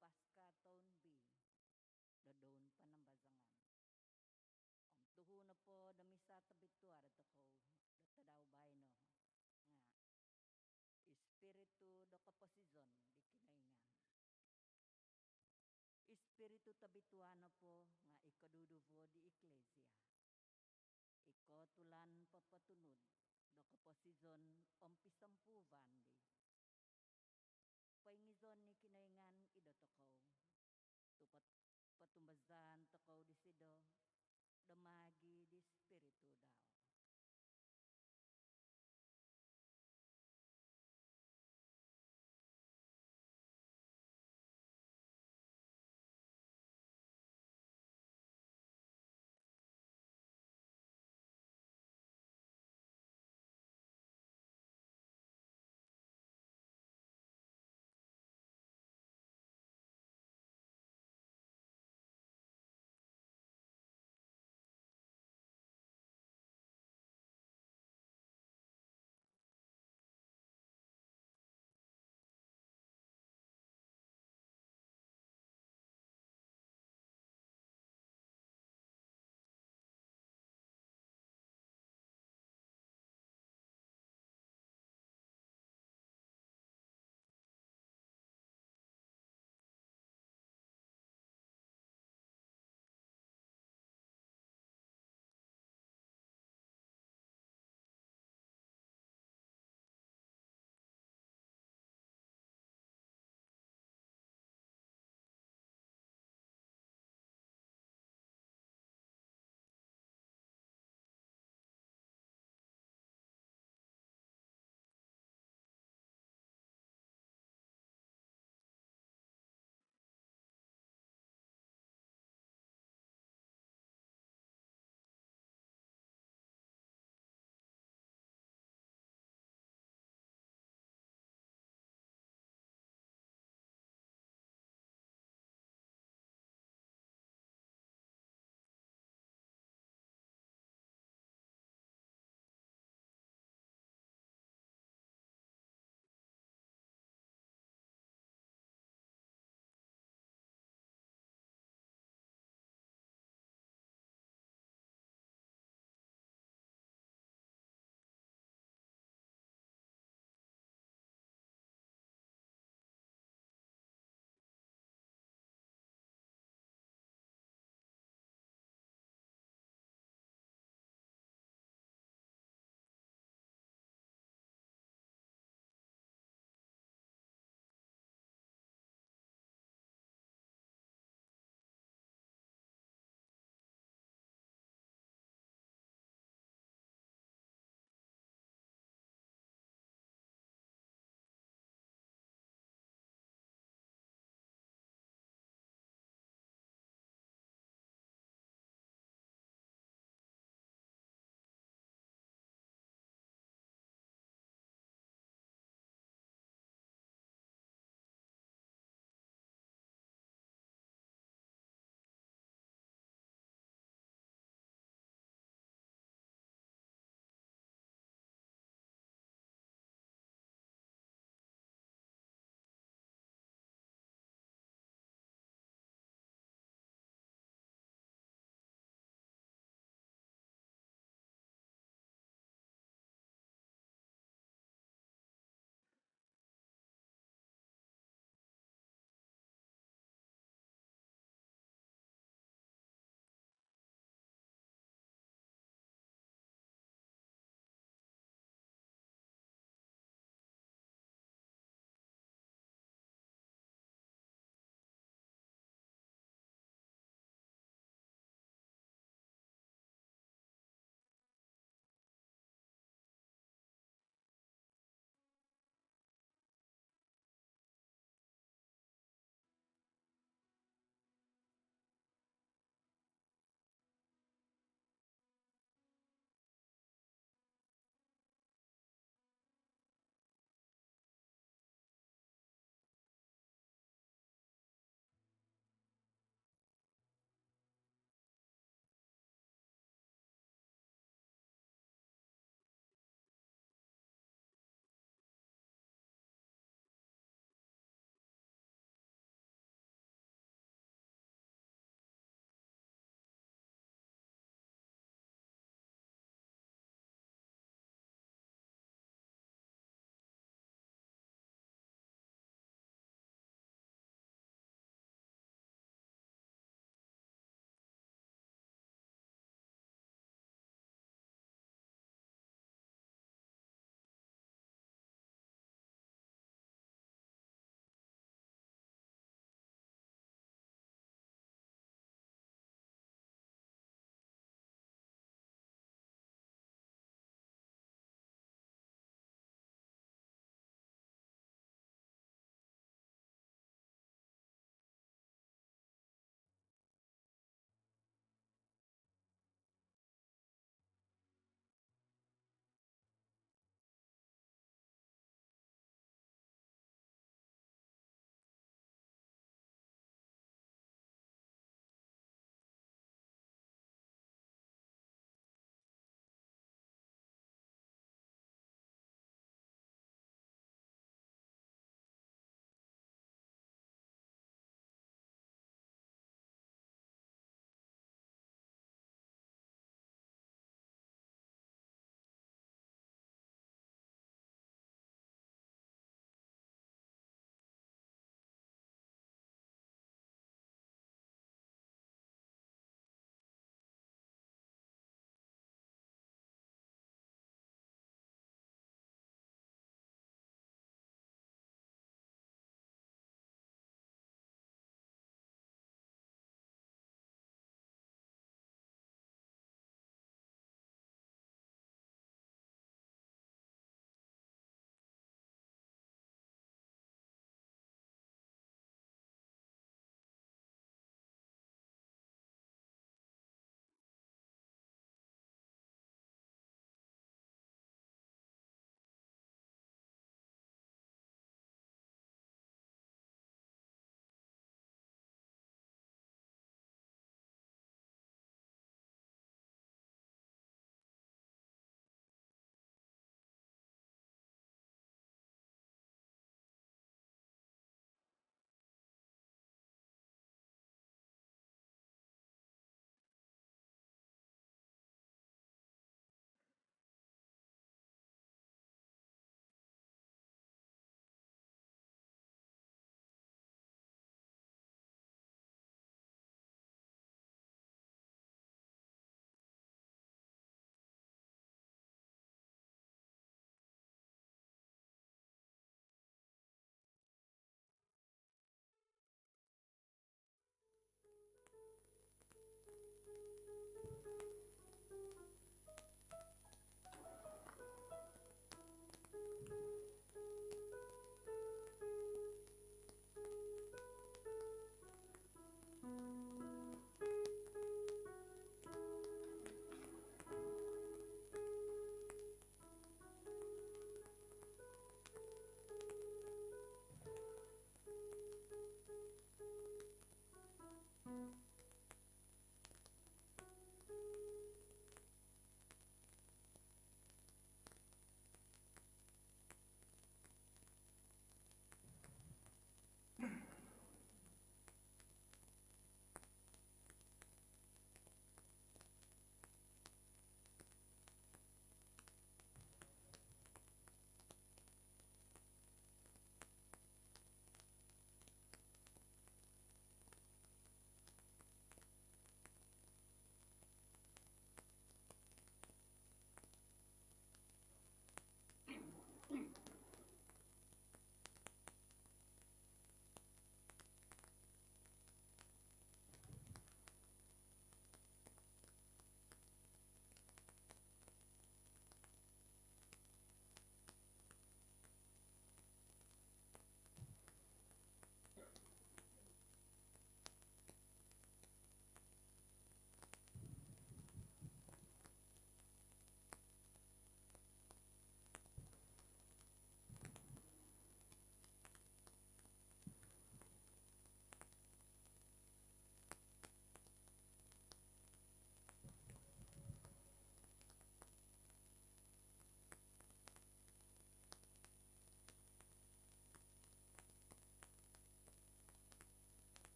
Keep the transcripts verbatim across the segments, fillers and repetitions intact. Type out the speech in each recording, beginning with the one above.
Paska toun B do doun panambazangan. Om tuhu nopo do misa tobitua dotokou do tadau baino nga Ispiritu do koposizon di Kinoingan. Ispiritu Tobitua nopo nga i koduduvo di Iklisia. I kootulan popotunud do koposizon om pisompuuvan di. Poingizon i Kinoingan i dotokou tu pot-, potumbazaan tokou disido do maagi di Ispiritu dau.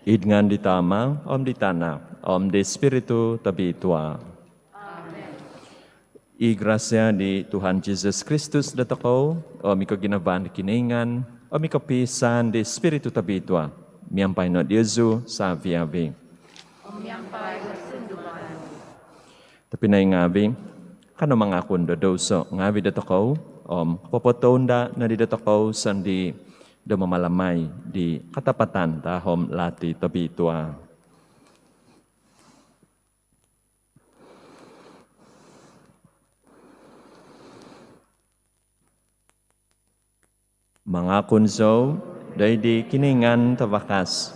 Id ngaan di Tama, om di Tanak, om di Spiritu Tobitua. I grasia di Tuhan Jisus Kristus dotokou, om i koginavaan di Kinoingan, om i kopiisaan di Spiritu Tobitua, miampai no diozu savi-avi. Tobpinai ngaavi, kanou mangakun do douso ngaavi dotokou, om popotounda nodi dotokou sondii do mamalamai di katapatan tahom lati tobitua. Mangakun zou doid di Kinoingan Tavakas,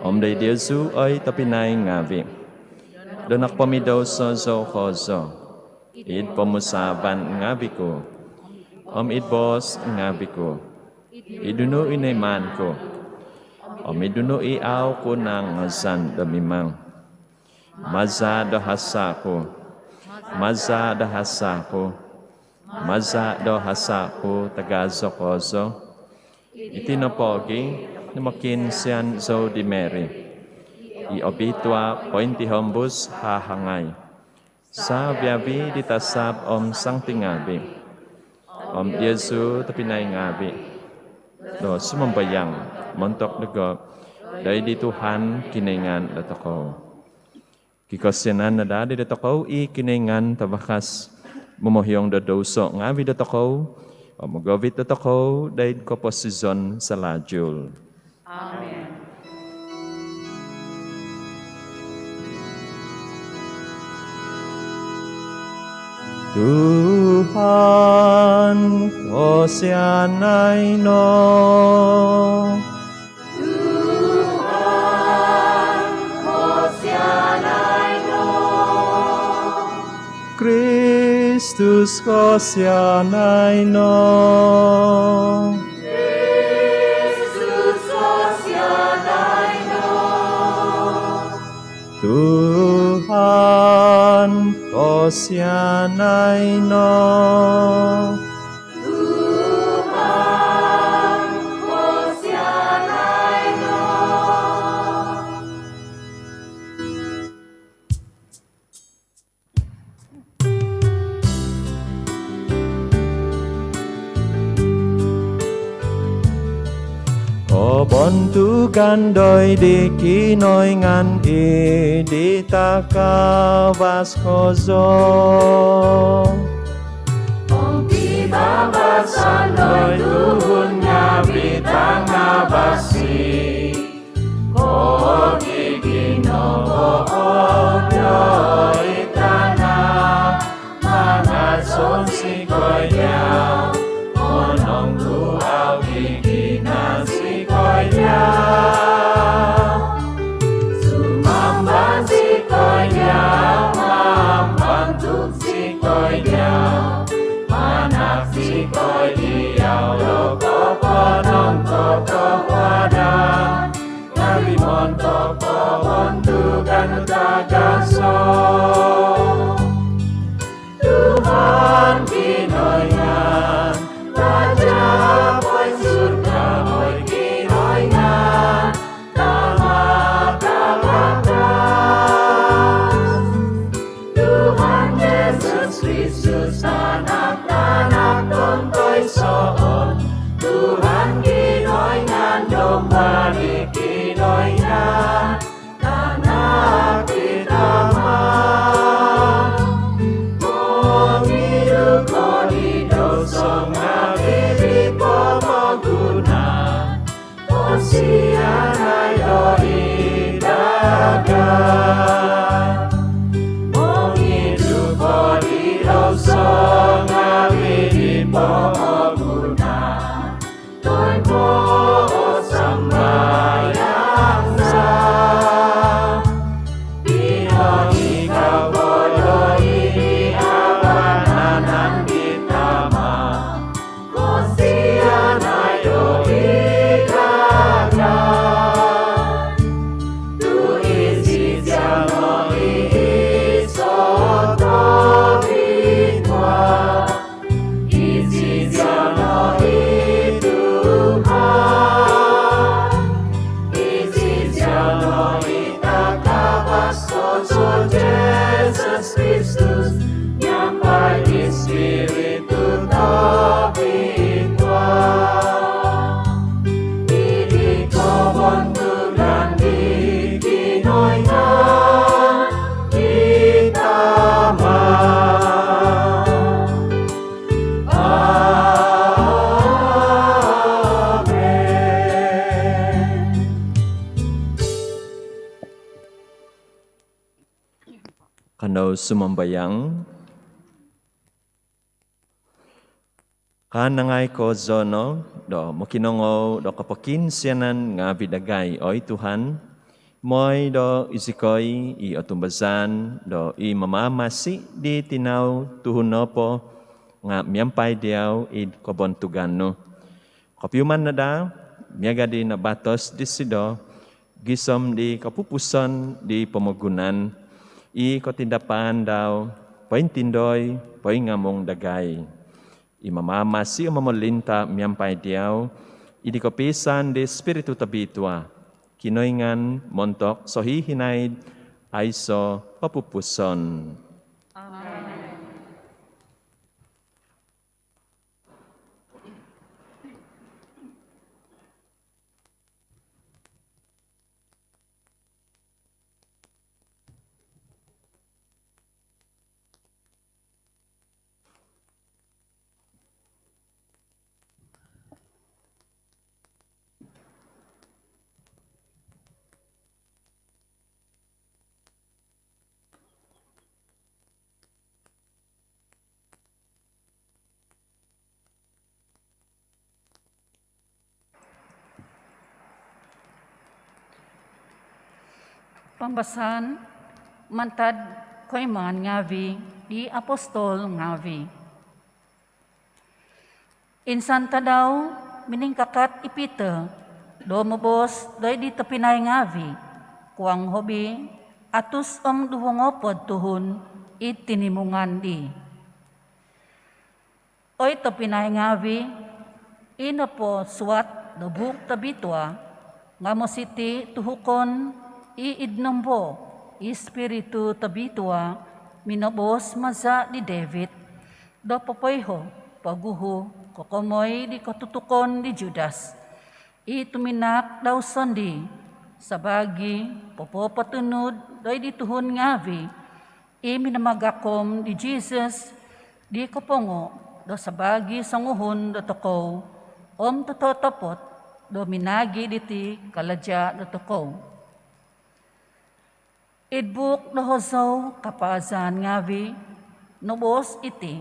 om doid diozu oi tobpinai ngaavi, do nokopomidouso zou kozo, id pomusaavan ngaavi ku, om id boos ngaavi ku, id nunu i noimaan ku, om id nunu i au ku nangazan do mimang. Maza do hasa ku, maza do hasa ku, maza do hasa ku tagazo kozo. Iti nopo gi, mokiinsian zou di Mary i obitua pointihombus hahangai, savi-avi di tasab om santi ngaavi, om diozu tobpinai ngaavi, do sumambayang montok dogo doid di Tuhan Kinoingan dotokou. Kikosianan no daa di dotokou i Kinoingan Tavakas, momohiong do douso ngaavi dotokou, om mogovit dotokou doid koposizon salalu. Amin. Tuhan, kosianai no. Tuhan, kosianai no. Kristus, kosianai no. Kristus, kosianai no. Tuhan, kosianai no. Tuhan, kosianai no. Kobontugan doid di Kinoingan id di takavas kozo. Om pibabasan doid tuhun ngaavi tangavasi. Ko i ginavo doid tana, mangazon zikoi dia, monongkuvau di gina zikoi dia. Sumamba zikoi dia, mambantuk zikoi dia, manahak zikoi dia do koponongkotohuadan. Ngaavi montok kobontugan tagazo. Tuhan Kinoingan, Raja poinsurga, oi Kinoingan Tama tavakas. Tuhan Jesus Kristus, Tanak, Tanak tontoiso, Tuhan Kinoingan, Domba di Kinoingan, Tanak di Tama. Mongidu ko di douso ngaavi di pomogunan, kosianai no id dagai. Mongidu ko di douso ngaavi di pomogunan, toimoo sambayang za. Pinoikau ko doid di vanan di Tama, kosianai no id dagai. Kanou sumambayang. Kanangai kozo no do mokinongou do kopokiinsianan ngaavi' dagai, oi Tuhan, moi do izikoi i otumbazaan do i mamamasi di tinau tuhun nopo nga' miampai diau id kobontugan nu. Kopiuman no daa miaga' di nabatos disido gisom di kopupuson di pomogunan, i kotindapaan dau pointindoi poingamung dagai. I mamamasi om momolinta' miampai diau, id kopiisaan di Spiritu Tobitua, Kinoingan montok sohihinaid aiso' kopupuson. Amen. Pambasaan mantad Koimaan ngaavi' di Apostol ngaavi'. Insan tadau miningkakat i Pitor do moboos doid di tobpinai ngaavi' kuang hobi atus om duvo ngoopod tuhun id tinimungan dii. Oi tobpinai ngaavi', i nopo suat do Buuk Tobitua nga' mositi' tuhukon i id nombo i Spiritu Tobitua minoboos maza' di David do popoiho' poguhu' kokomoi di kotutukon di Judas, i tuminaak dau sondii' sabaagi' popopotunud doid di tuhun ngaavi' i minamagakom di Jisus di kopongo' do sabaagi' songuhun dotokou om tototopot do minaagi' diti kalaja' dotokou. Id buuk do Hozou Kapaazan ngaavi' noboos iti,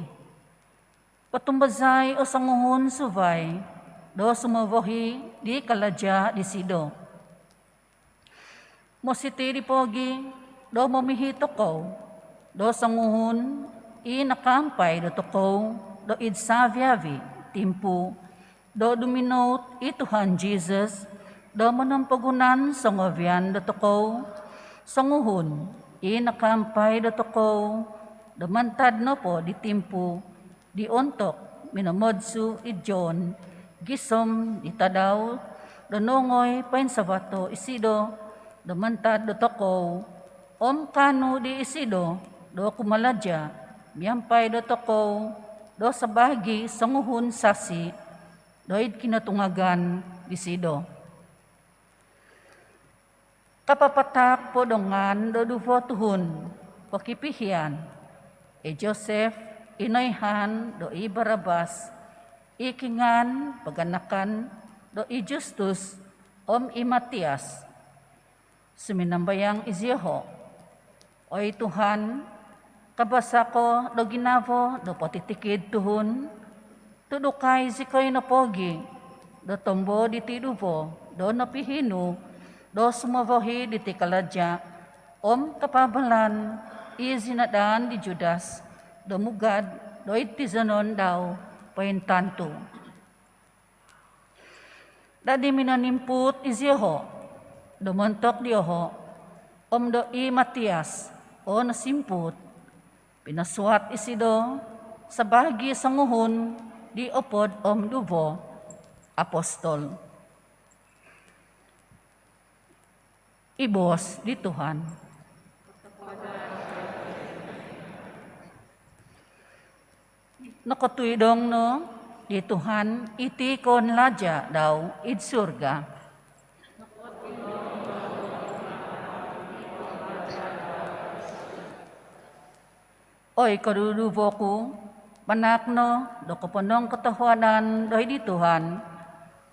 potumbazai o songuhun suvai do sumovohi' di kalaja' disido. Mositi' di pogi' do momihi' tokou do songuhun i nakaampai dotokou do id savi-avi' timpu do duminout i Tuhan Jisus do monompogunan songovian dotokou, songuhun i nakaampai dotokou do mantad nopo di timpu di ontok minomodsu' i John gisom di tadau do nongoi poinsavato' isido do mantad dotokou, om kaanu di isido do kumalaja' miampai dotokou do sabaagi' songuhun sasi' doid kinotungagan disido. Kapapataak po do ngaan do duvo tuhun pokipihian, i Joseph i noihaan do i Barabas, i kingaan paganakan do i Justus, om i Matias. Suminambayang iziho', "Oi Tuhan, kabasa' ko do ginavo do potitikid tuhun, tudukai zikoi nopogi' do tombo diti duvo do nopihi' nu do sumovohi' diti kalaja' om kapaabalan i zinadaan di Judas do mugad doid tizonon dau pointantu." Dadi minonimpuut iziho' do montok dioho', om do i Matias o nosimpuut, pinosuat isido sabaagi' songuhun di opod om duvo apostol. I boos di Tuhan. Nokotuidong no di Tuhan iti koonlaja' dau id surga. Oi koduduvo ku, manaak no do koponongkotohuadan doid di Tuhan.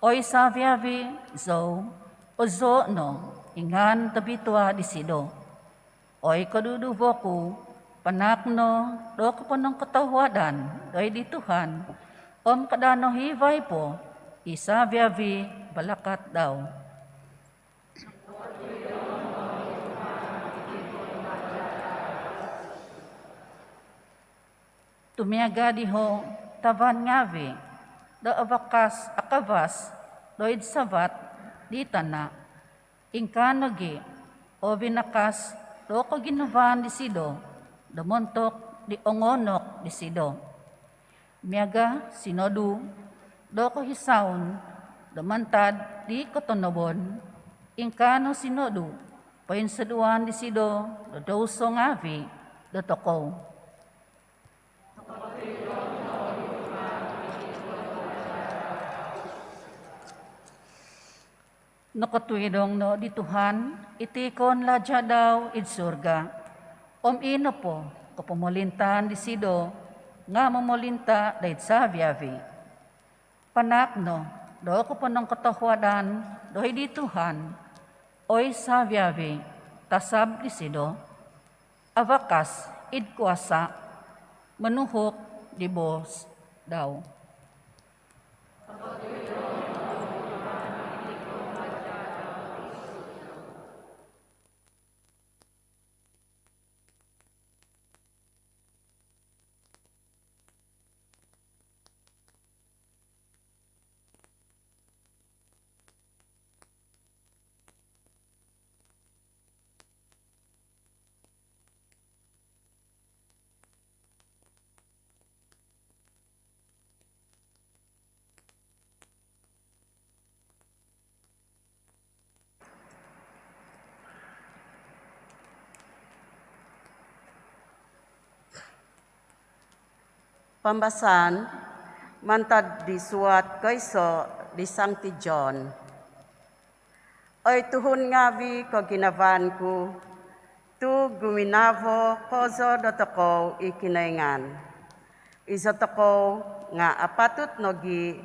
Oi savi-avi' zou, ozoo' no i ngaan tobitua disido. Oi koduduvo ku, Panaak no do koponongkotohuadan doid di Tuhan, om kada' no hivai po i savi-avi' balakat dau. Tu miaga' diho' tavan ngaavi' do avakas akavas doid savat di tana', ingkaa nogi' o vinakas do koginavaan disido do montok di ongoonok disido. Miaga' sinodu do kohisaon do mantad di kotonobon, ingkaa no sinodu poinsoduan disido do douso ngaavi' dotokou. Nokotuidong no di Tuhan iti koonlaja' dau id surga, om i nopo kopomolintaan disido nga' momolinta' doid savi-avi'. Panaak no do koponongkotohuadan doid di Tuhan, oi savi-avi' tasab disido, avakas id kuasa', monuhuk di boos dau. Pambasaan mantad di suat koiso' di Sangti John. Oi tuhun ngaavi' koginavaan ku, tu' guminavo kozo dotokou i Kinoingan, izotokou nga' apatut nogi'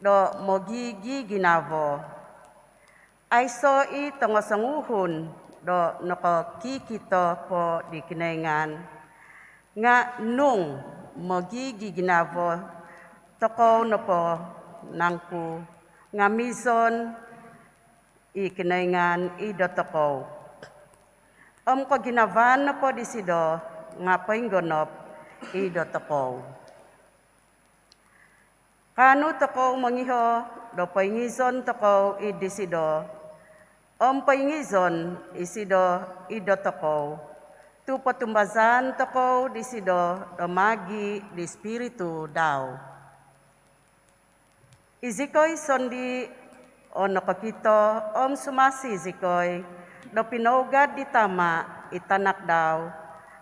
do mogigiginavo. Aiso' i' tongosonguhun do nokokikito po di Kinoingan, nga' nung mogigiginavo tokou nopo nangku nga' mizon i Kinoingan id dotokou, om koginavaan nopo disido nga' poinggonop id dotokou. Kaanu tokou mongiho do poingizon tokou id disido, om poingizon isido id dotokou, tu' potumbazaan tokou disido do maagi' di Spiritu dau. Izikoi sondii' o nokokito om sumasi zikoi do pinougad di Tama' i Tanak dau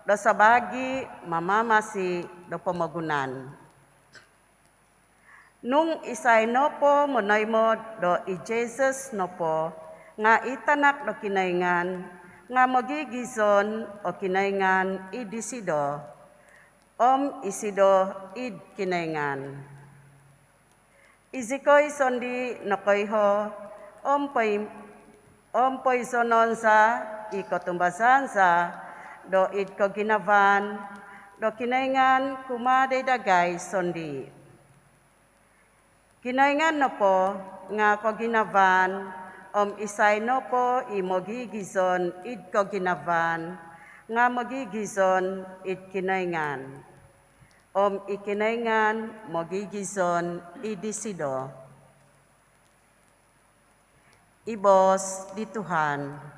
do sabaagi' mamamasi do pomogunan. Nung isai nopo monoimo do i Jisus nopo nga' i Tanak do Kinoingan, nga' mogigizon o Kinoingan id disido, om isido id Kinoingan. Izikoi sondii' nokoiho om poi-, om poizonon za i kotumbazaan za do id koginavaan do Kinoingan kumaa doid dagai sondii'. Kinoingan nopo nga' koginavaan, om isai nopo i mogigizon id koginavaan nga' mogigizon id Kinoingan, om i Kinoingan mogigizon id disido. I boos di Tuhan.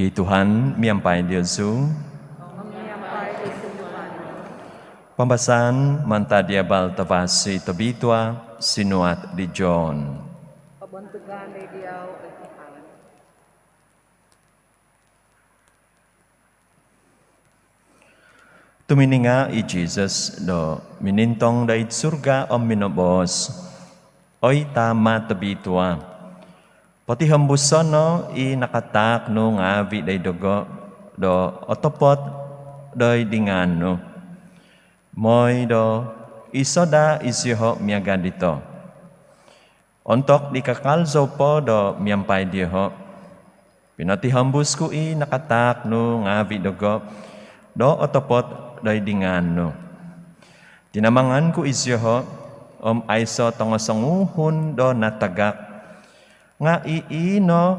I Tuhan miampai diozu. Pambasaan mantad di Abal Tavasi Tobitua sinuat di John. Pabontugan di diau, oi Tuhan. Tumininga i Jesus do minintong doid surga om minoboos, "Oi Tama Tobitua, potihombuso' no i nakataak nu ngaavi' doid dogo' do otopot doid di ngaan nu, moi do iso' daa isioho' miaga' dito." Ontok di kakal zou po do miampai dioho', pinotihombus ku i nakataak nu ngaavi' dogo' do otopot doid di ngaan nu. Tinamangan ku isioho', om aiso' tongo songuhun do natagak, nga' i' ii no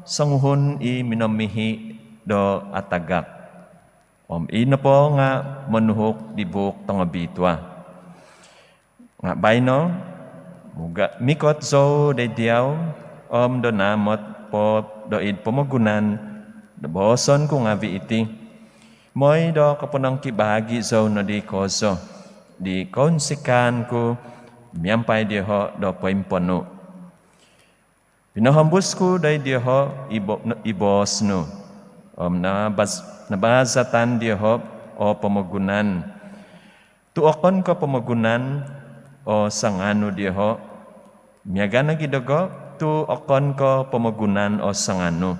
songuhun i minomihi' do atagak, om ii nopo nga' monuhuk di buuk tongobitua. Nga' baino', muga' mikot zou doid diau, om do naamot po doid pomogunan do booson ku ngaavi' iti, moi do koponongkibaagi' zou nodi kozo di kounsikaan ku miampai dioho' do poimponu'. Pinohombus ku doid dioho' i bo-, i boos nu, om nabaz-, nabaazatan dioho' o pomogunan. Tu' okon ko' pomogunan o sanganu dioho', miaga' nogi' dogo', tu' okon ko' pomogunan o sanganu.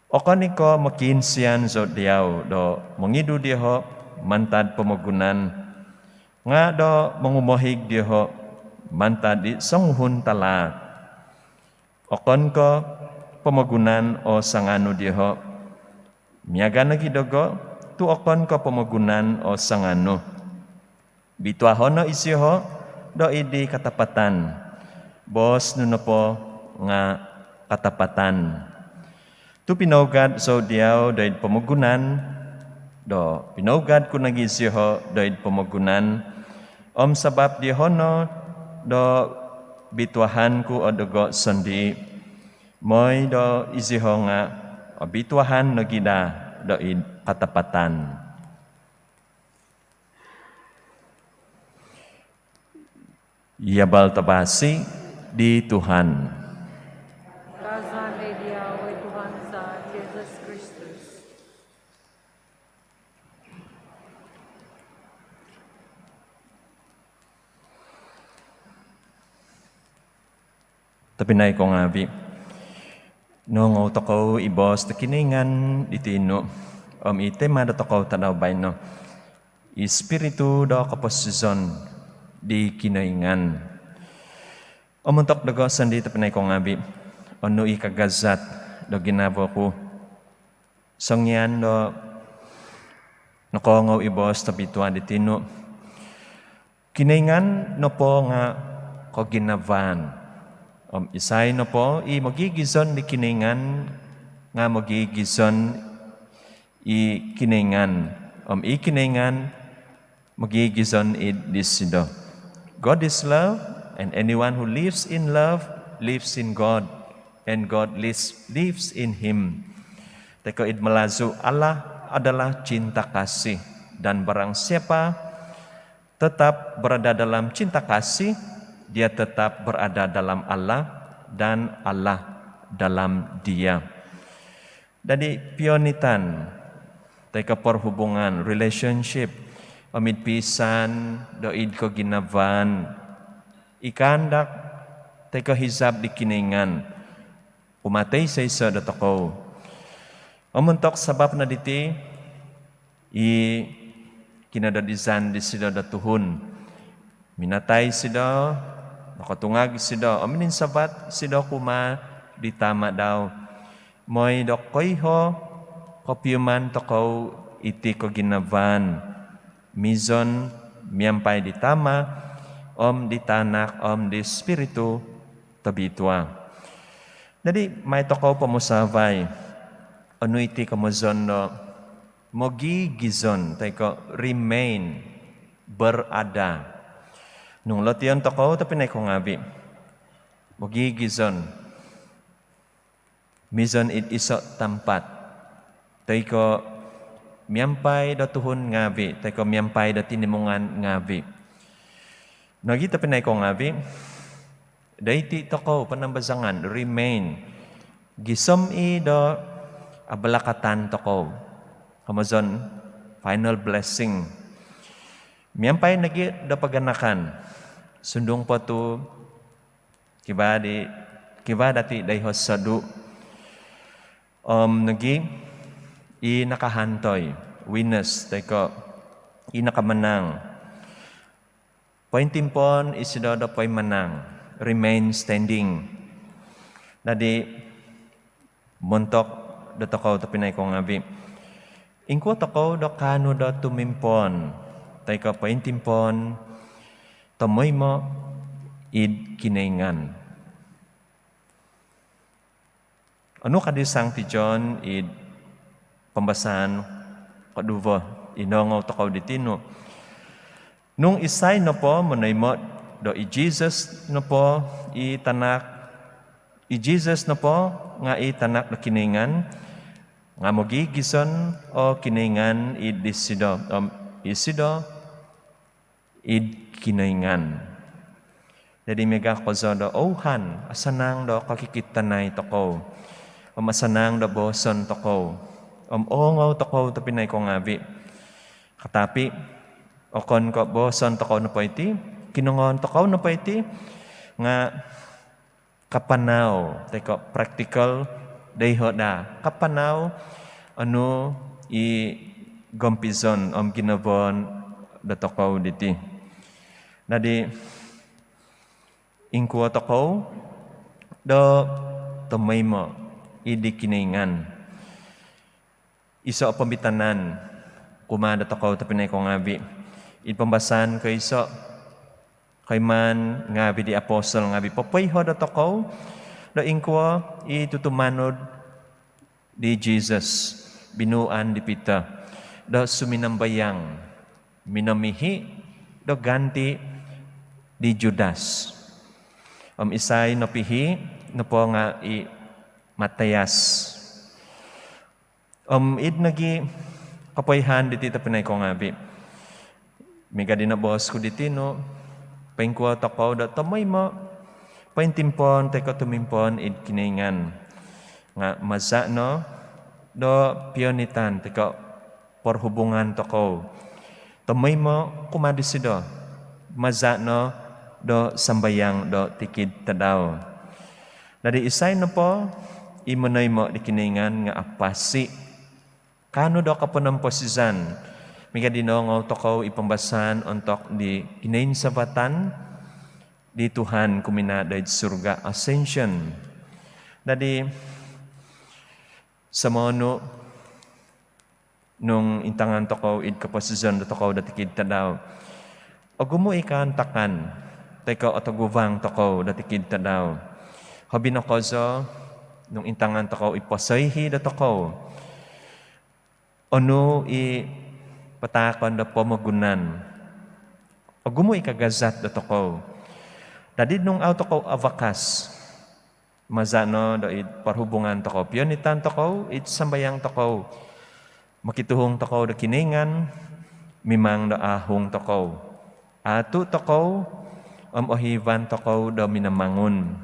Okon i' ko' mokiinsian zou diau do mongidu dioho' mantad pomogunan, nga' do mongumohig dioho' mantad di songuhun talaat. Okon ko' pomogunan o sanganu dioho', miaga' nogi' dogo', tu' okon ko' pomogunan o sanganu. Bituaho' no isioho' doid di katapatan. Boos nu nopo nga' katapatan. Tu' pinougad zou diau doid pomogunan, do pinougad ku nogi' isioho' doid pomogunan, om sabap dioho' no do bituahan ku o dogo' sondii', moi do isioho' nga' obituahan nogi' daa doid katapatan. I Abal Tavasi di Tuhan. Kaazan doid diau, oi Tuhan za Jesus Kristus. Tobpinai ko ngaavi', noongou tokou i boos do Kinoingan di tinu, om i tema dotokou tadau baino, i Spiritu do koposizon di Kinoingan. Om ontok dogo' sondii' tobpinai ko ngaavi', onu i kagazat do ginavo ku songian do nokoongou i boos tobitua di tinu. Kinoingan nopo nga' koginavaan. Om isai nopo i mogigizon di Kinoingan nga' mogigizon i Kinoingan. Om i Kinoingan mogigizon id disido. God is love, and anyone who lives in love lives in God, and God lives, lives in him. Toi ko' id Malazu, Allah adalah cinta kasih, dan barang siapa tetap berada dalam cinta kasih, dia tetap berada dalam Allah, dan Allah dalam dia. Dadi' pionitan toi ko' perhubungan, relationship, om id pisan do id koginavaan i kaandak toi ko' hizab di Kinoingan kumaa toiso-iso dotokou. Om ontok sabap no diti, i kinododizan disido do tuhun, minatai isido, nokotungag isido, om mininsavat isido kumaa di Tama' dau. Moi do koiho' kopiuman tokou iti koginavaan mizon miampai di Tama', om di Tanak, om di Spiritu Tobitua. Dadi', mai tokou pomusavai onu iti komozon do mogigizon toi ko' remain, berada. Nung lotion tokou tobpinai ko ngaavi', mogigizon. mizon id iso' tampat, toi ko' miampai do tuhun ngaavi', toi ko' miampai do tinimungan ngaavi'. Nogi' tobpinai kou ngaavi', doiti tokou panambazangan, remain, gisom i' do abalakatan tokou, komozon final blessing. Miampai nogi' do paganakan, sundung po tu' kivaa di, kivaa dati' doiho' sodu'. Om nogi' i nakahantoi, winners, toi ko' i nakamanang, pointimpoon isido do poimanang, remain standing. Dadi' montok dotokou tobpinai kou ngaavi', ingkuo tokou do kaanu do tumimpoon toi ko' pointimpoon tomoimo' id Kinoingan? Onu ka di Sangti John id pambasaan koduvo i noongou tokou di tinu'? Nung isai nopo monoimo' do i Jisus nopo i tanak, i Jisus nopo nga' i Tanak do Kinoingan, nga' mogigizon o Kinoingan id disido, om isido id Kinoingan. Dadi' miaga' kozo do ouhan, asanang do kokikitanai tokou, om asanang do booson tokou, om oongou tokou tobpinai kou ngaavi'. Katapi' okon ko' booson tokou nopo iti, kinongoon tokou nopo iti, nga' kapanau toi ko' praktikal doiho' daa, kapanau onu i gompizon om ginavoon dotokou diti. Dadi' ingkuo tokou do tomoimo' id di Kinoingan? Iso' o pombitanan kumaa dotokou tobpinai kou ngaavi'. Id pambasaan koiso', koimaan ngaavi' di apostol ngaavi' popoiho' dotokou do ingkuo i tutumanud di Jisus, binuuan di Pitor, do suminambayang minomihi' do ganti' di Judas. Om isai nopihi' nopo nga' i Matias. Om id nogi' kopoihaan diti tobpinai kou ngaavi', miaga' di noboos ku di tinu', poingkuo tokou do tomoimo', pointimpoon toi ko' tumimpoon id Kinoingan, nga' maza' no do pionitan toi ko' porhubungan tokou, tomoimo' kumaa disido, maza' no do sambayang do tikid tadau. Dadi' isai nopo i monoimo' di Kinoingan nga' apasi', kaanu do koponomposizan, miaga' di noongou tokou i pambasaan ontok di Kinoinsavatan di Tuhan kuminaa doid surga, Ascension. Dadi' somoonu nung intangan tokou id koposizon dotokou do tikid tadau, ogumu' i kaantakan toi ko' otoguvang tokou do tikid tadau. Hobi no kozo nung intangan tokou i posoihi' dotokou, onu i pataakon do pomogunan, ogumu' i kagazat dotokou. Dadi' nung au tokou avakas, maza' no do id porhubungan tokou, pionitan tokou, id sambayang tokou, mokituhung tokou do Kinoingan, mimang do aahung tokou, aatu' tokou, om ohiivan tokou do Minamangun.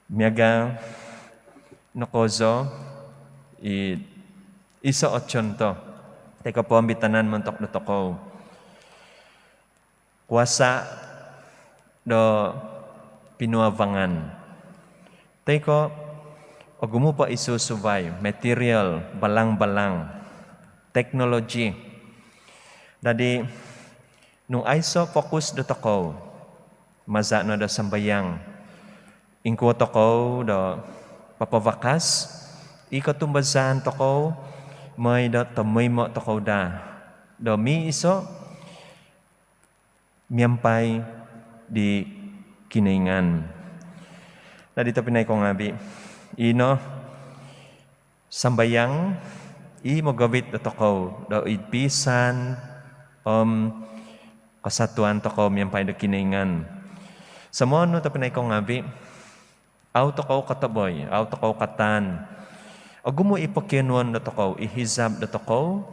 Miaga' no kozo i iso' o contoh toi ko' pombitanan montok dotokou, kuasa' do pinuavangan toi ko' ogumu' po i susuvai, material, balang-balang, teknologi. Dadi' nung aiso' fokus dotokou, maza' no do sambayang, ingkuo tokou do papavakas i kotumbazaan tokou, moi do tomoimo' tokou daa do miiso' miampai di Kinoingan. Dadi' tobpinai kou ngaavi', ino sambayang i mogovit dotokou do id piisaan om kosatuan tokou miampai do Kinoingan. Somoonu tobpinai kou ngaavi', au tokou kotoboi, au tokou kataan. Ogumu' i pokionuon dotokou, i hizab dotokou.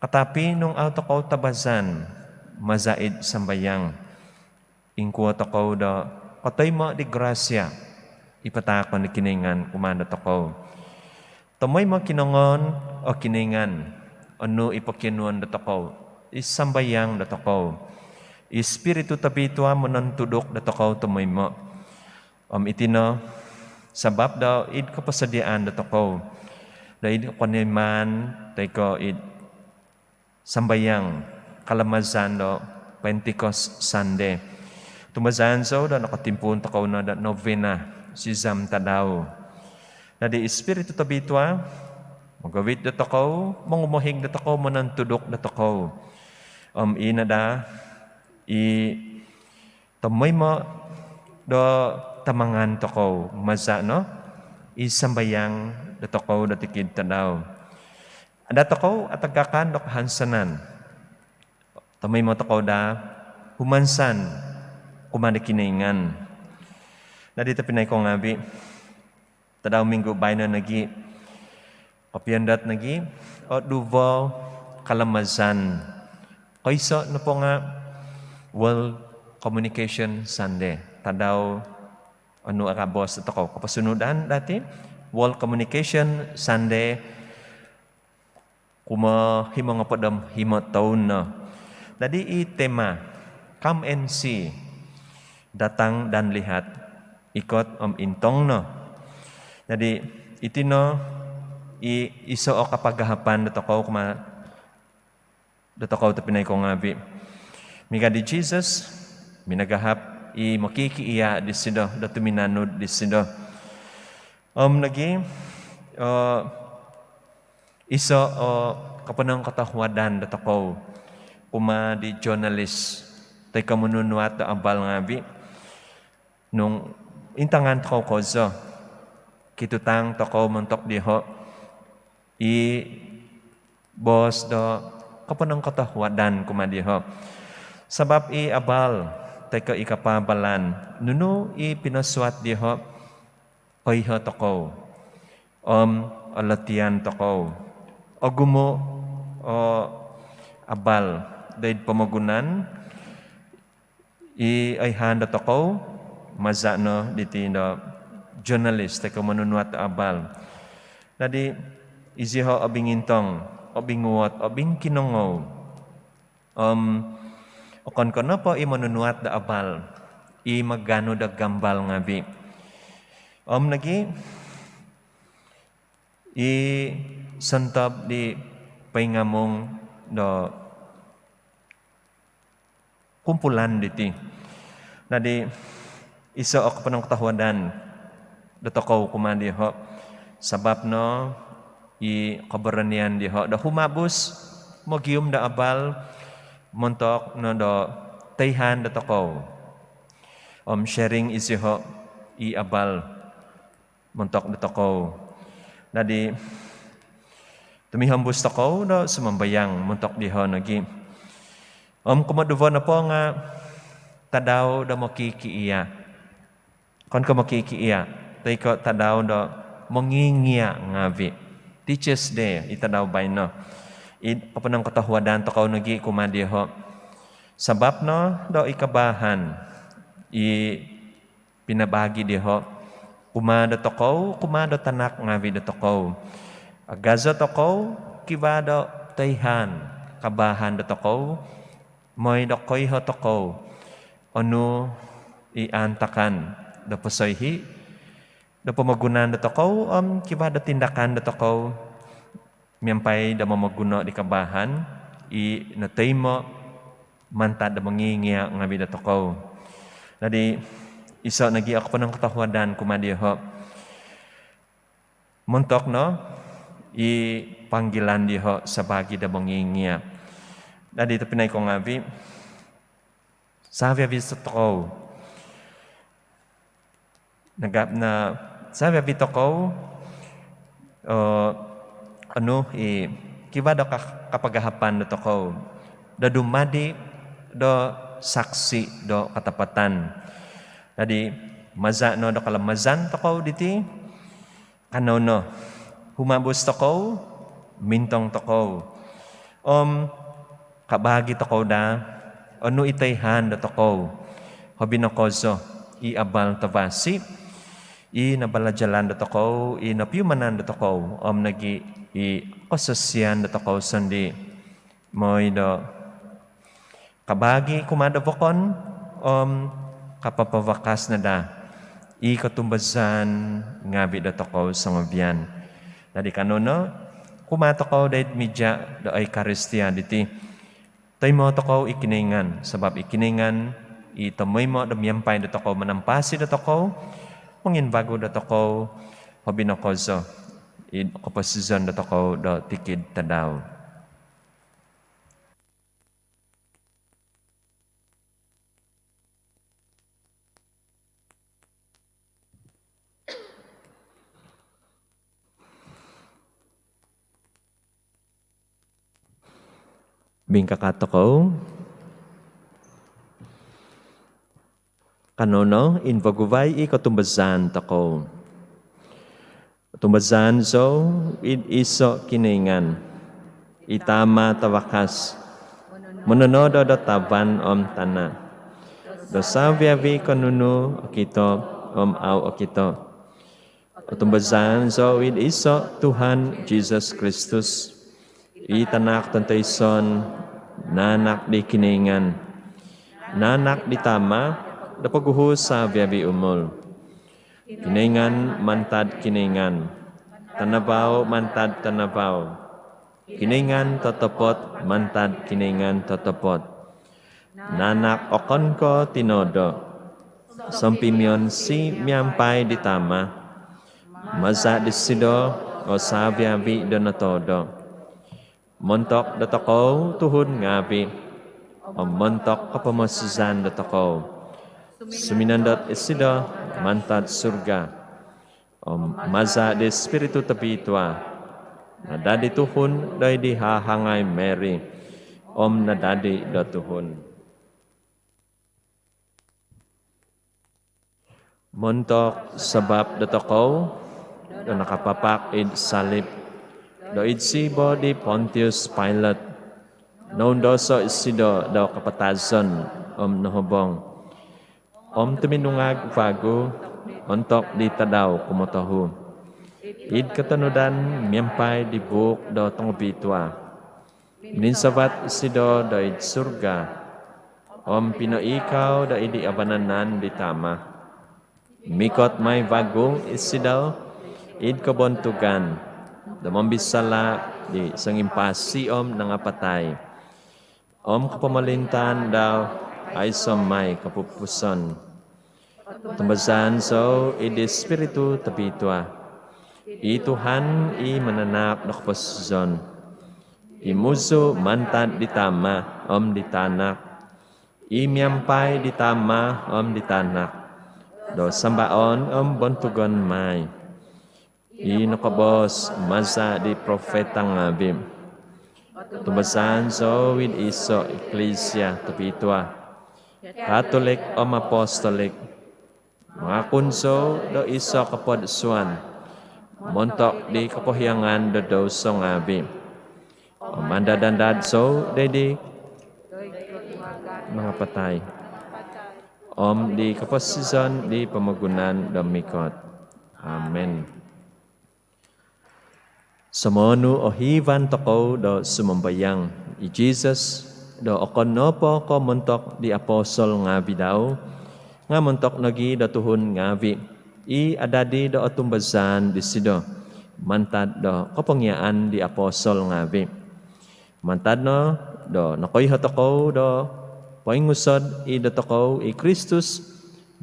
Katapi nung au tokou tabazan maza' id sambayang, ingkuo tokou do kotoimo' di grasia i pataakon di Kinoingan kumaa dotokou. Tomoimo' kinongoon o Kinoingan onu i pokionuon dotokou, i sambayang dotokou. I Spiritu Tobitua monontuduk dotokou tomoimo'. Om iti no sabap do id koposodiaan dotokou do id koimaan toi ko' id sambayang kalamazan do Pentecost Sunday. Tumbazaan zou do nokotimpuun tokou no do novena sizam tadau. Nadi i Spiritu Tobitua mogovit dotokou, mongumohig dotokou, monontuduk dotokou. Om i no daa i tomoimo' do tamangan tokou maza' no i sambayang dotokou do tikid tadau. Ada tokou atagakan do kahansanan, tomoimo' tokou daa humansan kumaa di Kinoingan. Nadi tobpinai kou ngaavi', tadau minggu baino nogi' kopiondot nogi' o duvo kalamazan. Koiso' nopo nga' World Communication Sunday, tadau onu akabos tokou koposunudan dati, World Communication Sunday, kumohimo ngopod om himo toun no. Dadi i tema, "Come and see," datang dan lihat, ikot om intong no. Jadi iti no i iso o kapagahapan dotokou kumaa dotokou tobpinai kou ngaavi'. Miaga di Jesus, minagahap i mokikiiya' disido do tuminanud disido. Om nogi' o iso o koponongkotohuadan dotokou kumaa di jurnalis toi ko' monunuat do abal ngaavi'. Nung intangan tokou kozo, kitutang tokou montok diho' i boos do koponongkotohuadan kumaa diho'. Sabap i abal toi ko' i kapaabalan, nunu i pinosuat diho', koiho' tokou om olotian tokou. Ogumu' o abal do id pomogunan i oihaan dotokou maza' no diti do jurnalis toi ko' monunuat do abal. Dadi iziho' obingintong, obinguot, obingkinongou. Om okon ko' nopo i monunuat do abal i maganu do gambal ngaavi'. Om nogi' i sontob di poingamung do kumpulan diti. Nadi iso o koponongkotohuadan dotokou kumaa diho', sabap no i koboronian diho' do humabus mogium do abal montok no do toihaan dotokou om sharing iziho' i abal montok dotokou. Dadi tumihombus tokou do sumambayang montok diho' nogi'. Om kumoduvo nopo nga' tadau do mokikiiya'. Okon ko' mokikiiya', toi ko' tadau do mongingia' ngaavi'. Teachers' Day i tadau baino. I koponongkotohuadan tokou nogi' kumaa diho'. Sabap no do i kabaahan i pinabagi diho' kumaa dotokou, kumaa do tanak ngaavi' dotokou. Agazo tokou kivaa do toihaan kabaahan dotokou, moi do koiho' tokou onu i aantakan do posoihi' do pomogunan dotokou om kivaa do tindakan dotokou miampai do momoguno di kabaahan i notoimo mantad do mongingia' ngaavi' dotokou. Dadi iso nogi' o koponongkotohuadan kumaa diho' montok no i panggilan diho' sabaagi do mongingia'. Dadi tobpinai kou ngaavi', savi-avi tokou nagap na savi-avi tokou, eh, anu i kivaa do ka-, kapagahapan dotokou do dumadi do saksi do katapatan. Dadi Maza' no do kalamazan tokou diti, kanou no humabus tokou, mintong tokou om kabaagi tokou daa onu i toihaan dotokou, hobi no kozo i abal tavasi i nabalajalan dotokou, i nopiumanan dotokou om nogi' i kososian dotokou sondii', moi do kabaagi kumaa do vokon om kapapavakas no daa i kotumbazaan ngaavi' dotokou songovian. Dadi' kanou no kumaa tokou doid mija' do Eukaristia diti, toimoo' tokou i Kinoingan, sabap i Kinoingan i tomoimo' do miampai dotokou, manampasi dotokou, monginvagu dotokou, hobi no kozo id koposizon dotokou do tikid tadau. Mingkakat tokou. Kanou no invaguvai i kotumbazaan tokou. Tumbazaan zou id iso' Kinoingan, i Tama' tavakas, mononodo do tavan om tana', do savi-avi' ko' nunu okito om au' okito. Otumbazaan zou id iso' Tuhan Jisus Kristus, i Tanak tontoison, naanak di Kinoingan, naanak di Tama' do poguhu' savi-avi' umul. Kinoingan mantad Kinoingan, tanavau mantad tanavau, Kinoingan totopot mantad Kinoingan totopot. Naanak okon ko' tinodo', sompimionsi miampai di Tama'. Maza' disido o savi-avi' do notodo'. Montok dotokou tuhun ngaavi' om montok kopomosizan dotokou, suminondot isido mantad surga. Om maza' di Ispiritu Tobitua, nadadi tuhun doid di hahangai Mary, om nadadi do tuhun. Montok sabap dotokou do nakapapak id salip do id sibo di Pontius Pilate, noundoso' isido do kapatazon om nohobong. Om tuminungag vagu ontok di tadau kumotohu, id kotonudan miampai di buuk do tongobitua. Mininsavat isido doid surga, om pinoiikau doid di avanan di Tama'. Mikot mai vagu isido id kobontugan do mombisala' di songimpasi om nangapatai. Om kopomolintaan dau aiso' mai kopupuson. Tumbazaan zou id Ispiritu Tobitua, i Tuhan, i mananahak do koposizon, i muzu' mantad di Tama' om di Tanak, i miampai di Tama' om di Tanak do sambaon om bontugon mai, i nokoboos maza' di profeta ngaavi'. Tumbazaan zou id iso' iklisia tobitua, katolik om apostolik. Mangakun zou do iso' kopodsuan montok di kopohiangan do douso ngaavi'. Om andad-andad zou doid di nangapatai, om di koposizon di pomogunan do mikot. Amin. Somoonu' ohiivan tokou do sumambayang i Jisus do okon nopo ko' montok di apostol ngaavi' dau, nga' montok nogi' do tuhun ngaavi' i adadi do otumbazaan disido mantad do kopongiaan di apostol ngaavi'. Mantad no do nokoiho' tokou do poingusod i' dotokou i Kristus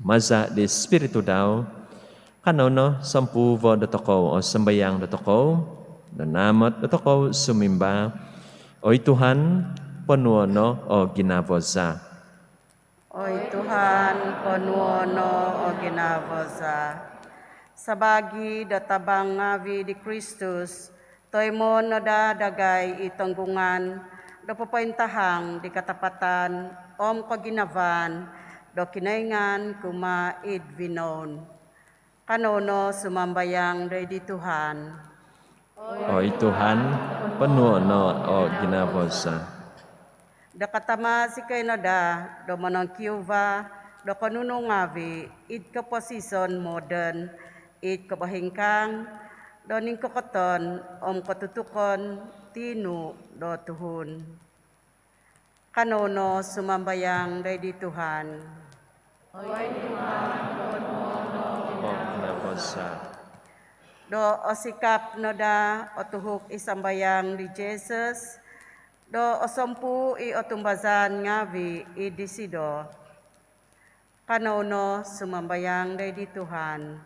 maza' di Ispiritu dau, kanou no sompuvo' dotokou o sambayang dotokou do naamot dotokou sumimba: Oi Tuhan, ponuo' no o ginavo za. Oi Tuhan, ponuo' no o ginavo za. Sabaagi do tabang ngaavi' di Kristus, toimoon no daa dagai i tonggungan do popointahang di katapatan om koginavaan do Kinoingan kumaa id vinoun. Kanou no sumambayang doid di Tuhan. Oi Tuhan, ponuo' no o ginavo za. Do katama' zikoi no daa do monongkiuva' do konunu ngaavi' id koposizon moden, id kobohingkang do ningkokoton om kotutukon tiinu' do tuhun. Kanou no sumambayang doid di Tuhan. Oi Tuhan, ponuo' no o ginavo za. Do osikap no daa o tuhuk i sambayang di Jesus, do osompuu' i otumbazaan ngaavi' id disido. Kanou no sumambayang doid di Tuhan.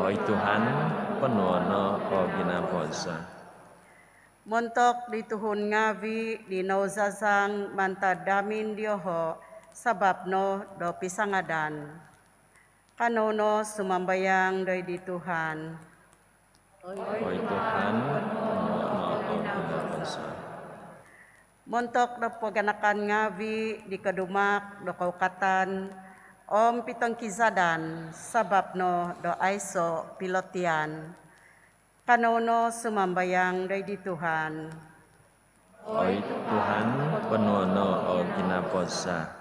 Oi Tuhan, ponuo' no o ginavo za. Montok di tuhun ngaavi' di nouzazang mantad hamin dioho' sabap no do pisangadan. Kanou no sumambayang doid di Tuhan. Oi Tuhan, ponuo' no o ginavo za. Montok do paganakan ngaavi' di kodumaak do koukatan om pitongkizadan sabap no do aiso' pilotian. Kanou no sumambayang doid di Tuhan. Oi Tuhan, ponuo' no o ginavo za.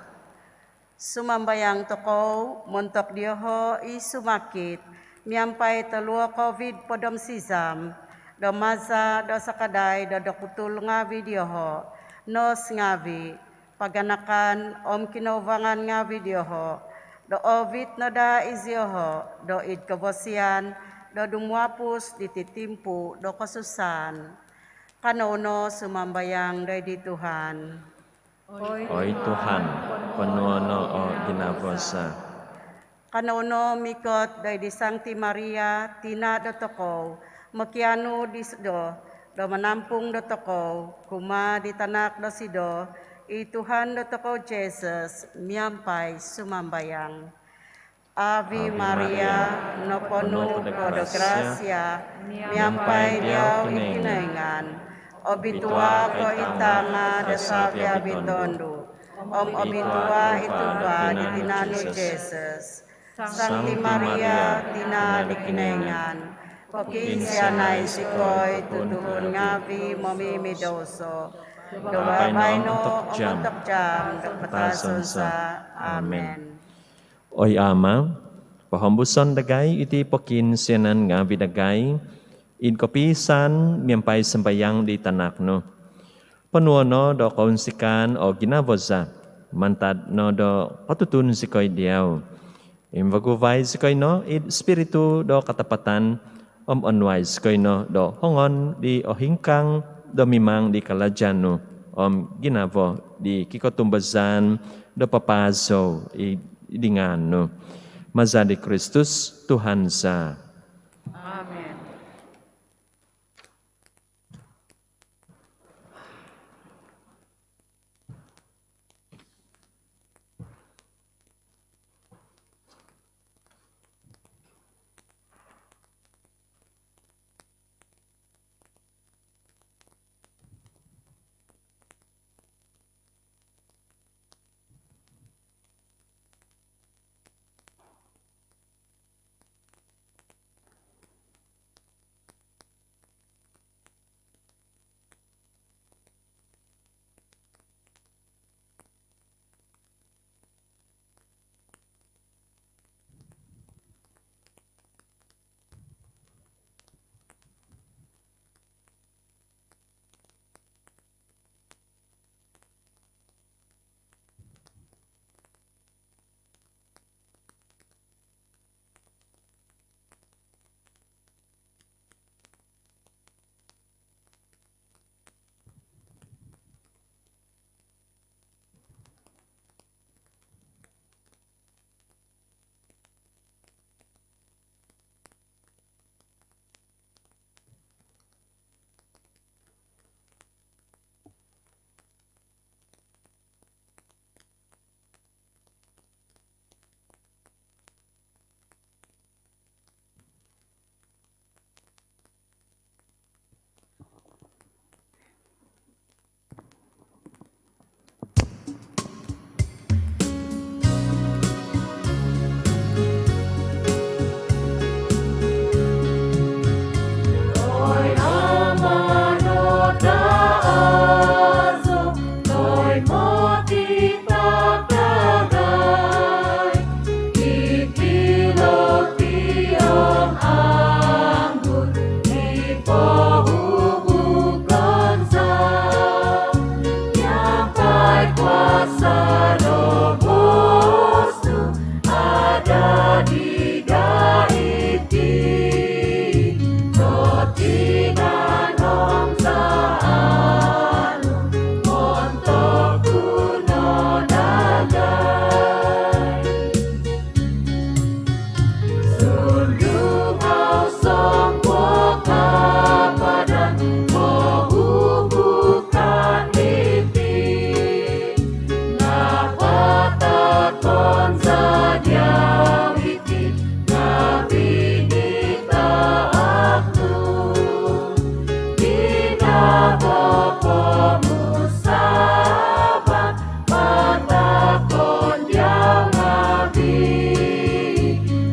Sumambayang tokou montok dioho' i sumakit miampai toluo' Covid hopod om sizam, do maza' do sakadai do dokutul ngaavi' dioho', nos ngaavi', paganakan om kinouvangan ngaavi' dioho', do oovit no daa izioho' doid kavasian do dumuapus diti timpu do kosusaan. Kanou no sumambayang doid di Tuhan. Oi Tuhan, ponuo' no o ginavo za. Kanou no mikot doid di Sangti Maria, tina' dotokou, mokianu disido do manampung dotokou kumaa di tanak dosido, i Tuhan dotokou Jesus, miampai sumambayang. Ave Maria, noponu' ko do grasia, miampai diau i Kinoingan. Obitua' ko id tanga' do savi-avi' tondu', om obitua' i tuva' di tinan nu Jesus. Sangti Maria, tina' di Kinoingan, pokiinsianai zikoi tuhun ngaavi' momimidouso, do baino om ontok jaam do kapatazon za. Amin. Oi Ama', pohombuson dagai iti pokiinsianan ngaavi' dagai id kopiisaan miampai sambayang di Tanak nu. Ponuo' no do kounsikaan o ginavo za, mantad no do kotutun zikoi diau. Invaguvai zikoi no id Spiritu do katapatan, om onuai zikoi no do hongon di ohingkang do mimang di kalaja' nu, om ginavo di kikotumbazaan do papaazou id ngaan nu. Maza di Kristus Tuhan za. Amin. Pasal do bostu ada di daiti, do tinan om saanu montok tuno dagai. Sundung au songkuo kapadan, mohubukan diti. Napatakon za diau iti, nga binitaak nu. Di nopo pomusaavan, patakon diau ngavi.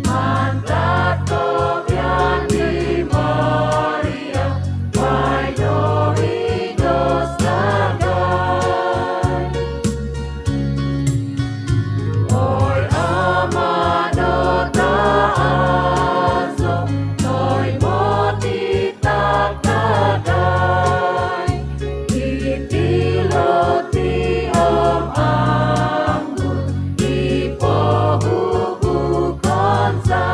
Mantad kobian di Maria, baino i dos dagai. Oi Ama do taazo, oi moti tak dagai. Iti loti om anggur i pohubukon za,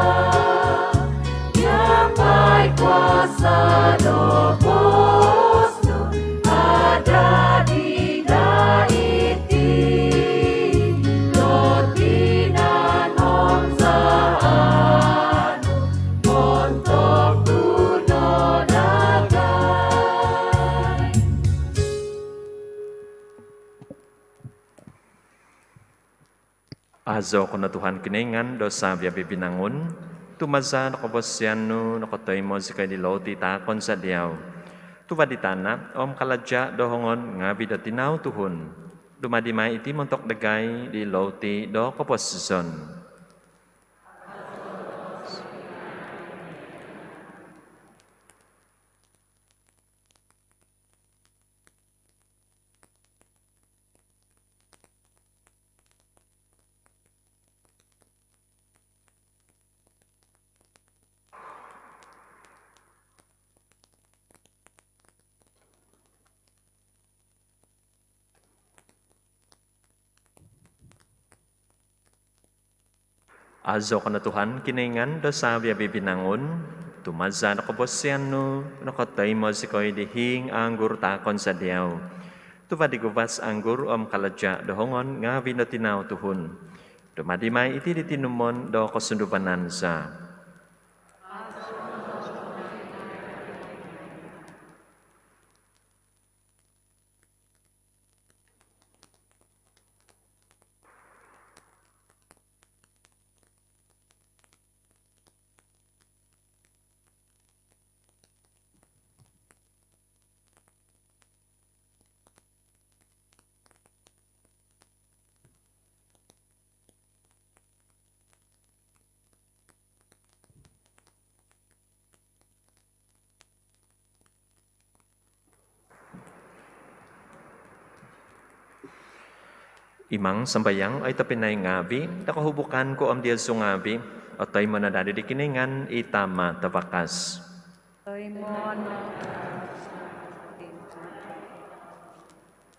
miampai kuasa do bostu ada di daiti, do tinan om saanu montok tuno dagai. Azo ko no Tuhan Kinoingan do savi-avi binangun, tu maza do kavasian nu nokotoimo zikoi di loti taakon za diau, tuva di tana om kalaja do hongon ngavi do tinau tuhun. Dumadi mai iti montok dagai di loti do koposizon. Azo ko no Tuhan Kinoingan do savi-avi binangun, tu maza do kavasian nu nokotoimo zikoi di hiing anggur taakon za diau, tuva di guvas anggur om kalaja do hongon ngavi do tinau tuhun. Dumadi mai iti di tinumon do kosunduvanan za. Imang sambayang, oi tobpinai ngavi, do kohubukan ku om diozu ngavi otoimo no daa di Kinoingan i Tama Tavakas. Toimoon.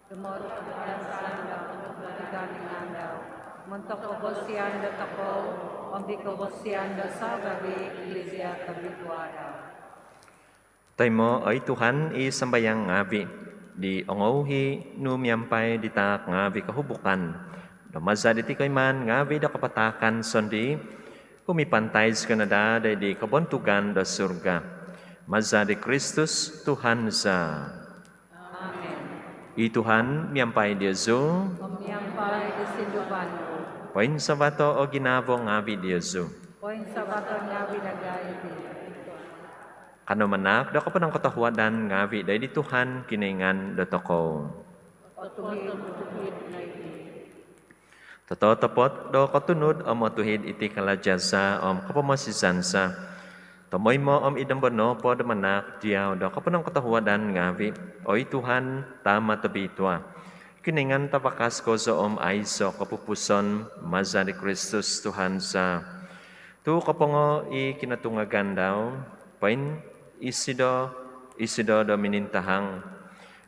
Dumorou do kaandasan dau, do kaandasan dau montok kavasian dotokou om di kavasian do savi-avi Eklisia tobitua dau. Toimo oi Tuhan i sambayang ngavi di ongouhi nu miampai di taak ngavi kohubukan, do maza diti koimaan ngavi do kapataakan sondii, humipantai zikoi no daa doid di kobontugan do surga. Maza di Kristus Tuhan za. Amen. I Tuhan miampai diozu. Om miampai di sunduvan nu. Poinsavato o ginavo ngavi diozu. Poinsavato ngavi dagai di. Kanou manaak do koponongkotohuadan ngavi doid di Tuhan Kinoingan dotokou. Otuhid, otuhid no iti. Tototopot do kotunud om otuhid iti kalaja za om kopomosizan za, tomoimo om id nombo nopo do manaak diau do koponongkotohuadan ngavi, oi Tuhan, Tama tobitua, Kinoingan tavakas kozo om aiso kopupuson, maza di Kristus Tuhan za. Tu kopongo i kinotungagan dau, poinisido-isido do minintahang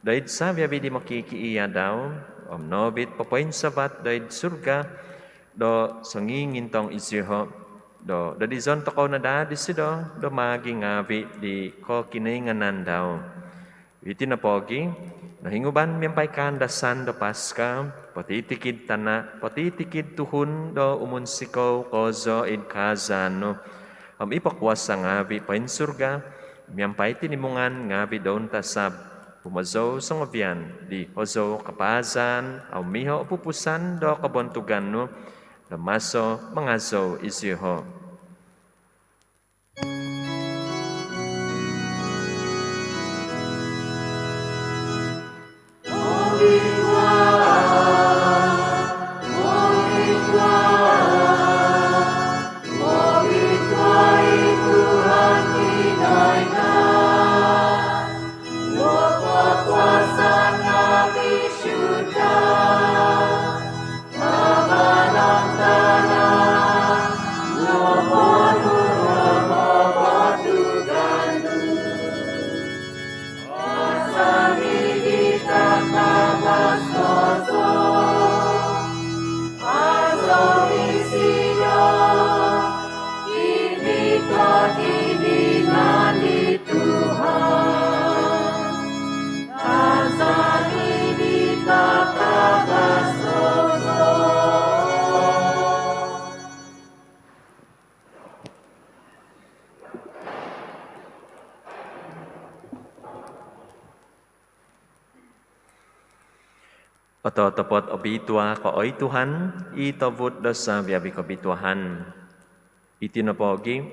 doid savi-avi di mokikiia dau, om noovit popoinsavat doid surga do songiingintong iziho', do dodizon tokou no daa disido do maagi ngaavi' di kokinoinganan dau. Iti nopogi', nohinguban miampai kaandasan do Paska, potitikid tana', potitikid tuhun do umunsikou kozo id kaazaan nu, om i pokuasa ngaavi' poinsurga, miampai tinimungan ngaavi' do untasab, humozou songovian di hozou kapaazan, au' miho' opupusan do kobontugan nu, do maso mangazou iziho'. Ototopot obitua ko oi Tuhan, i tovut do savi-avi' kobituaan. Iti nopogi',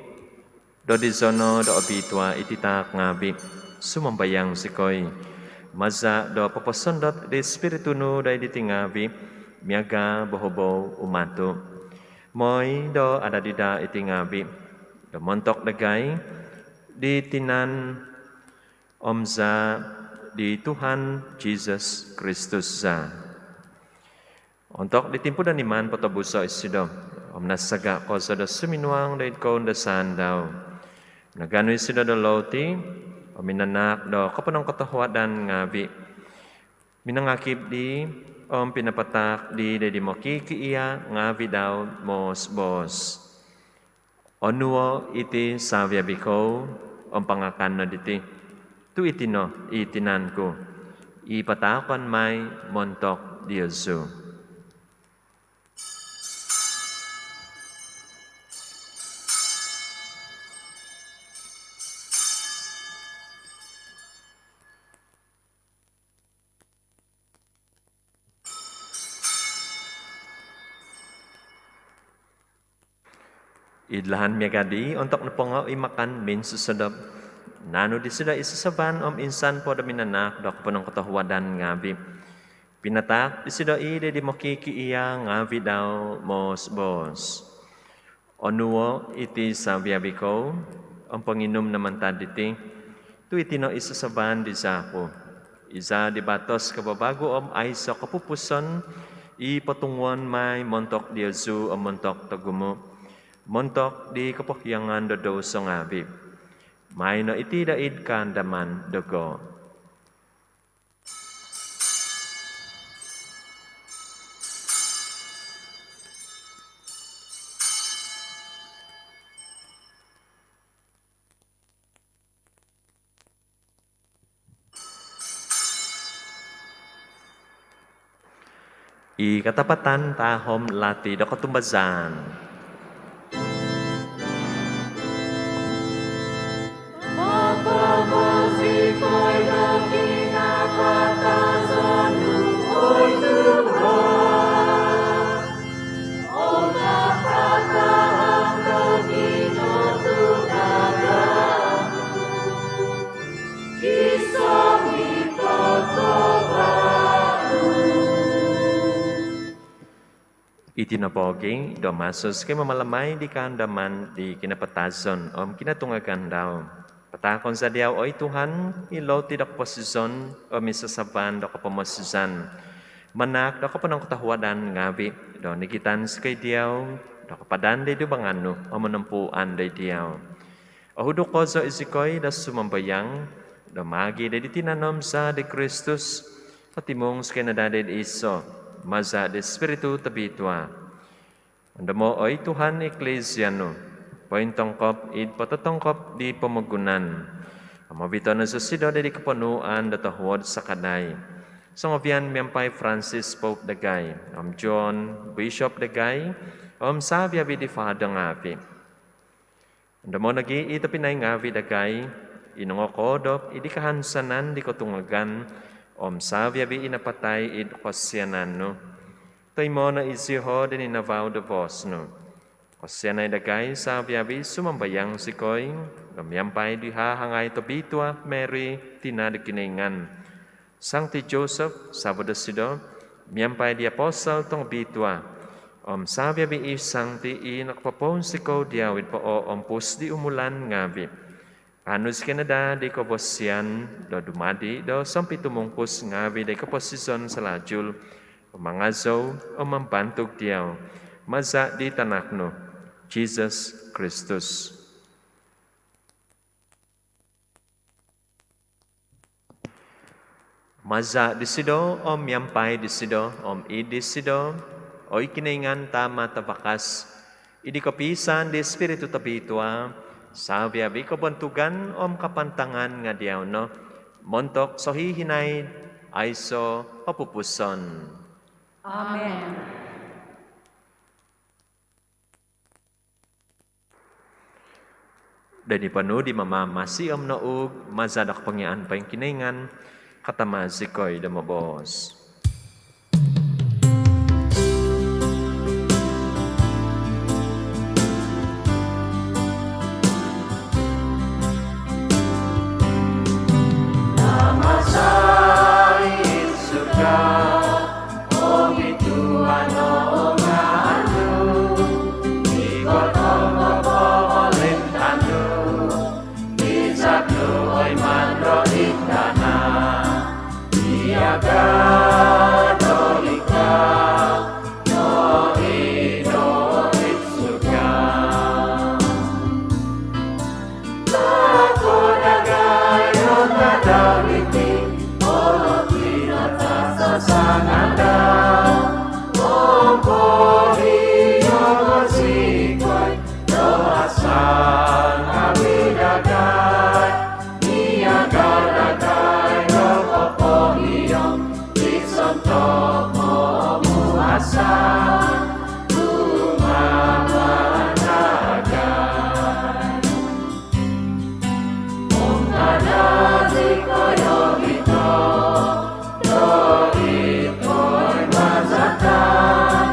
dodizo no do obitua iti taak ngaavi', sumambayang zikoi, maza' do poposondot di Spiritu nu doid diti ngaavi', miaga' bohobou umatu'. Moi do adadi daa iti ngaavi' do montok dagai di tinan om zaa' di Tuhan Jisus Kristus za. Ontok di timpu do niman potobuso' isido om nasaga' kozo do suminuang doid koundasaan dau, minaganu isido do louti om minanaak do koponongkotohuadan ngaavi', minangakib dii om pinapataak dii doid di mokikiia' ngaavi' dau moos-boos: Onuo' iti savi-avi' kou om pangakan no diti, tu' iti no i tinan ku, i pataakon mai montok diozu. Id lahan miaga' dii, ontok nopongo i makan minsosodop, naanu disido i sasaban om insan po do minanaak do koponongkotohuadan ngaavi', pinataak disido i doid di mokikiia' ngaavi' dau moos-boos: Onuo' iti savi-avi' kou om ponginum no mantad diti, tu' iti no i sasaban di zaa' ku, i zaa' di batos kababagu om aiso' kopupuson, i potunguon mai montok diozu om montok togumu', montok di kopohiangan do douso ngaavi'. Maai no iti doid kaandaman dogo. I katapatan tahom lati do kotumbazaan. Iti nopogi' do maso zikoi mamalamai di kaandaman di kinapatazon om kinatungagan dau, pataakon za diau, oi Tuhan, i louti do koposizon om i sasaban do kopomosizan, manaak do koponongkotohuadan ngaavi' do nigitan zikoi diau do kapadan doid dumbangan nu om monompuan doid diau. Ohuduk kozo izikoi do sumambayang do maagi' doid di tinan om zaa' di Kristus, Potimung zikoi no daa di iso, maza' di Spiritu Tobitua. Ondomo', oi Tuhan, Eklesia nu pointongkop id pototongkop di pomogunan om ovito' no zosido di koponuan do tohuod sakadai songovian miampai Francis Pope dagai om John Bishop dagai om savi-avi di Father ngavi'. Ondomo' nogi' i tobpinai ngavi' dagai i nongokoodop id kahansanan di kotungagan om savi-avi i napatai id kosianan nu. Toimo' no iziho' di ninavau do boos nu. Kosianai dagai savi-avi, sumambayang zikoi, do miampai di hahangai tobitua Mary, tina' do Kinoingan, Sangti Joseph savo' dosido, miampai di apostol tongobitua om savi-avi i sangti i nokopopounsikou diau id pooompus di umulan ngavi', kaanu zikoi no daa di kobosian do dumadi' do sompitumungkus ngavi' di koposizon salajul om mangazou om mambantug diau, maza' di tanak nu, Jesus Kristus. Maza' disido, om miampai disido, om id disido, oi Kinoingan Tama' Tavakas, id kopiisaan di Spiritu Tobitua, savi-avi kobontugan om kapantangan nga' diau no, montok sohihinaid aiso' kopupuson. Amen. Do niponu di Mamamasi om nouug maza' do kopongiaan poingkinoingan, katama' zikoi do moboos. Tama' za id surga, obitua' no o ngaan nu, ikot om o pomolintaan nu, izad nu oi maan do id tana' miaga' do id ka, noido id surga. Taakai dagai do tadau diti, om pinototoson za ngaavi', om pohiongo' zikoi do hasa ngaavi' dagai, miaga' dagai do popohiong di sontob momuhasa kumaa dagai. Om kada zikoi ovito' do id koimbazatan,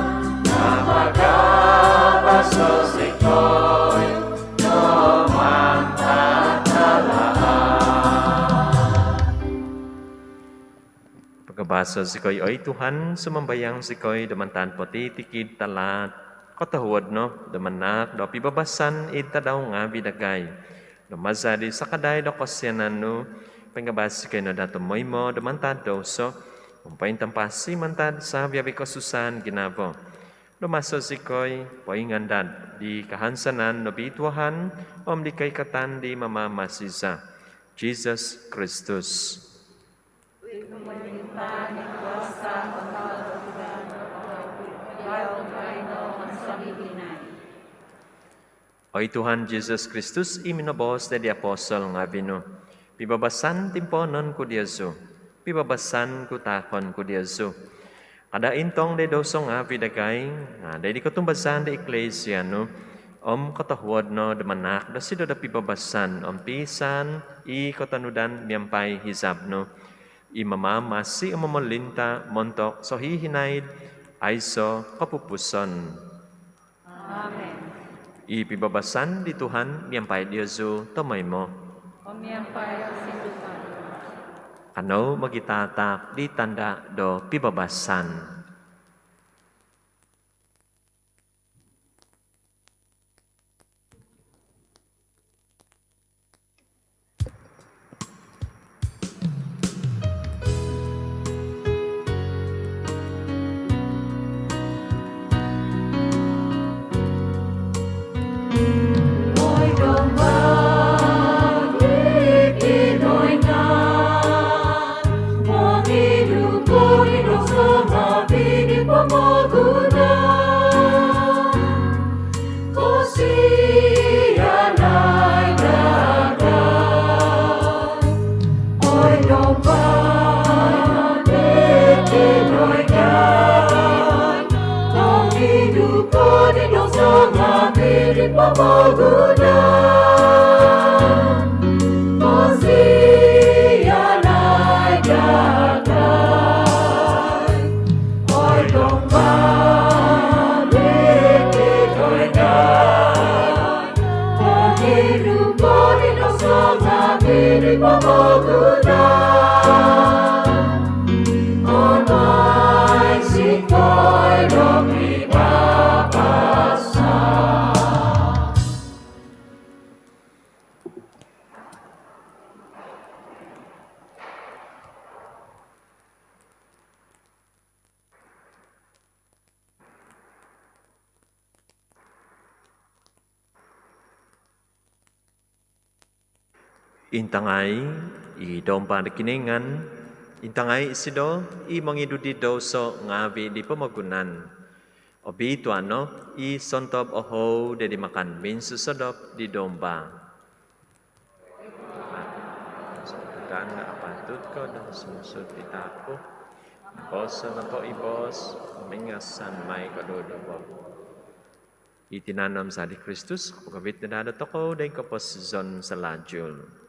nga' pagabaso' zikoi do mantad talaat. Pagabaso' zikoi, oi Tuhan, sumambayang zikoi, do mantad potitikid talaat, kotohuod no do manaak do pibabasan id tadau ngaavi' dagai. Do maza' di sakadai do kosianan nu, pagabas zikoi no daa tomoimo do mantad douso, om pointampasi mantad savi-avi' kosusaan ginavo. Do maso zikoi poingandad di kahansanan nobi Tuhan, om di koikatan di Mamamasi za, Jesus Kristus. Oi Tuhan Jesus Kristus, i minoboos di apostol ngaavi' nu, pibabasan timpoonon ku diozu, pibabasan ku taakon ku diozu. Kada' intong di douso ngaavi' dagai, nga' di kotumbazaan di Eklesia nu, om kotohuod no do manaak dosido do pibabasan om piisaan i kotonudan miampai hizab nu, i mamamasi om momolinta' montok sohihinaid aiso' kopupuson. Amen. I pibabasan di Tuhan miampai diozu tomoimo. Om miampai di Tuhan. Kanou mogitataak di tanda' do pibabasan. Pomogunan, posianai dagai, oi Domba, miti doigai, pongidupon i douso ngaavi di pomogunan, onuai zikoi do pibabasa. Intangai i Domba do Kinoingan, intangai isido i mongidu di douso ngaavi di pomogunan. Obitua no i sontob ohou do id makan minsosodop di Domba. Tuhan, apatut ko do sumuang id taap ku, boos no i boos, om ingasan mai koduduvo. I tinan om zaa di Kristus kopogovit no daa dotokou doid koposizon salajul.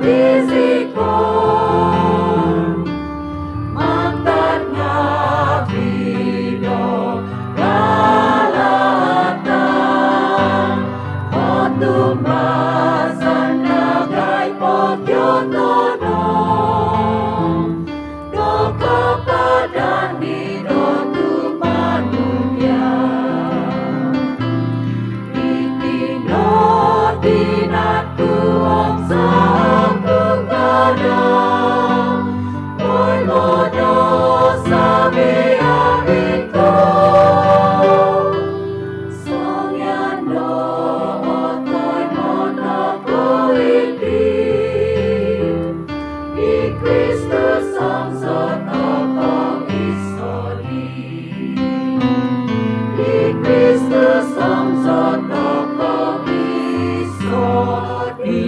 Izikon mantad ngaavi' do kalaatan, potumbazan dagai pogiotonon do kapadan di do tumanud dia. Iti no tinatuong saku kada, oi modo sabiari ko. Songian do otoi mono ko iti, i Kristus om sotopong iso di. I Kristus om sotopong iso di.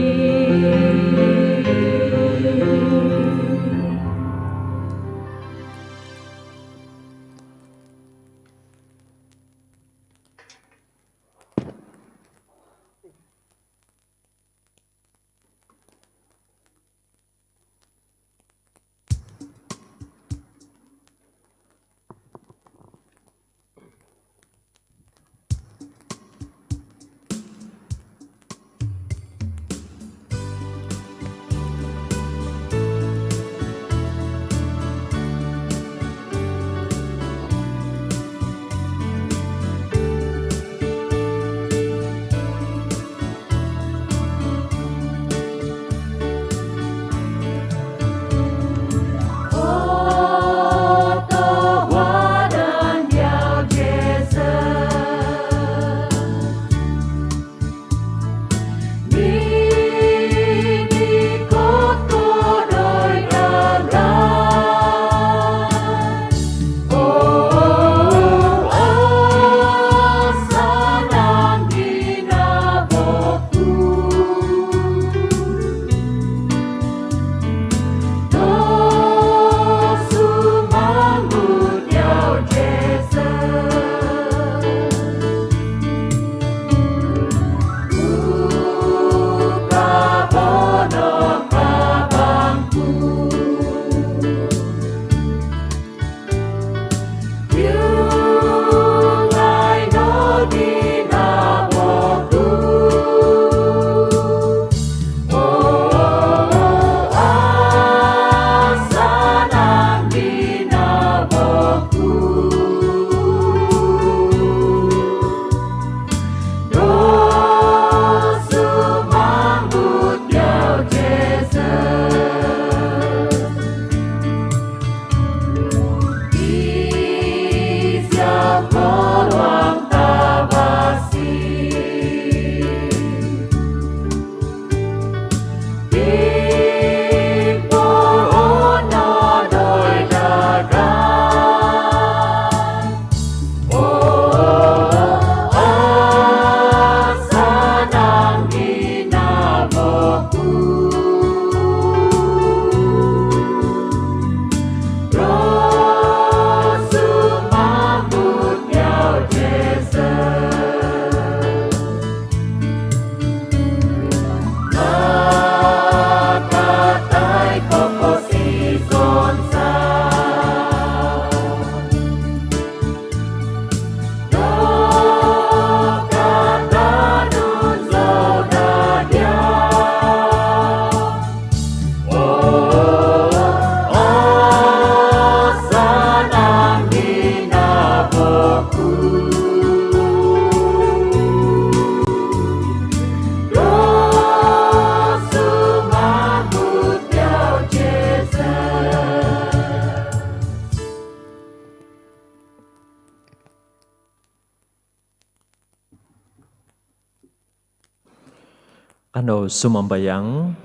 Kanou sumambayang.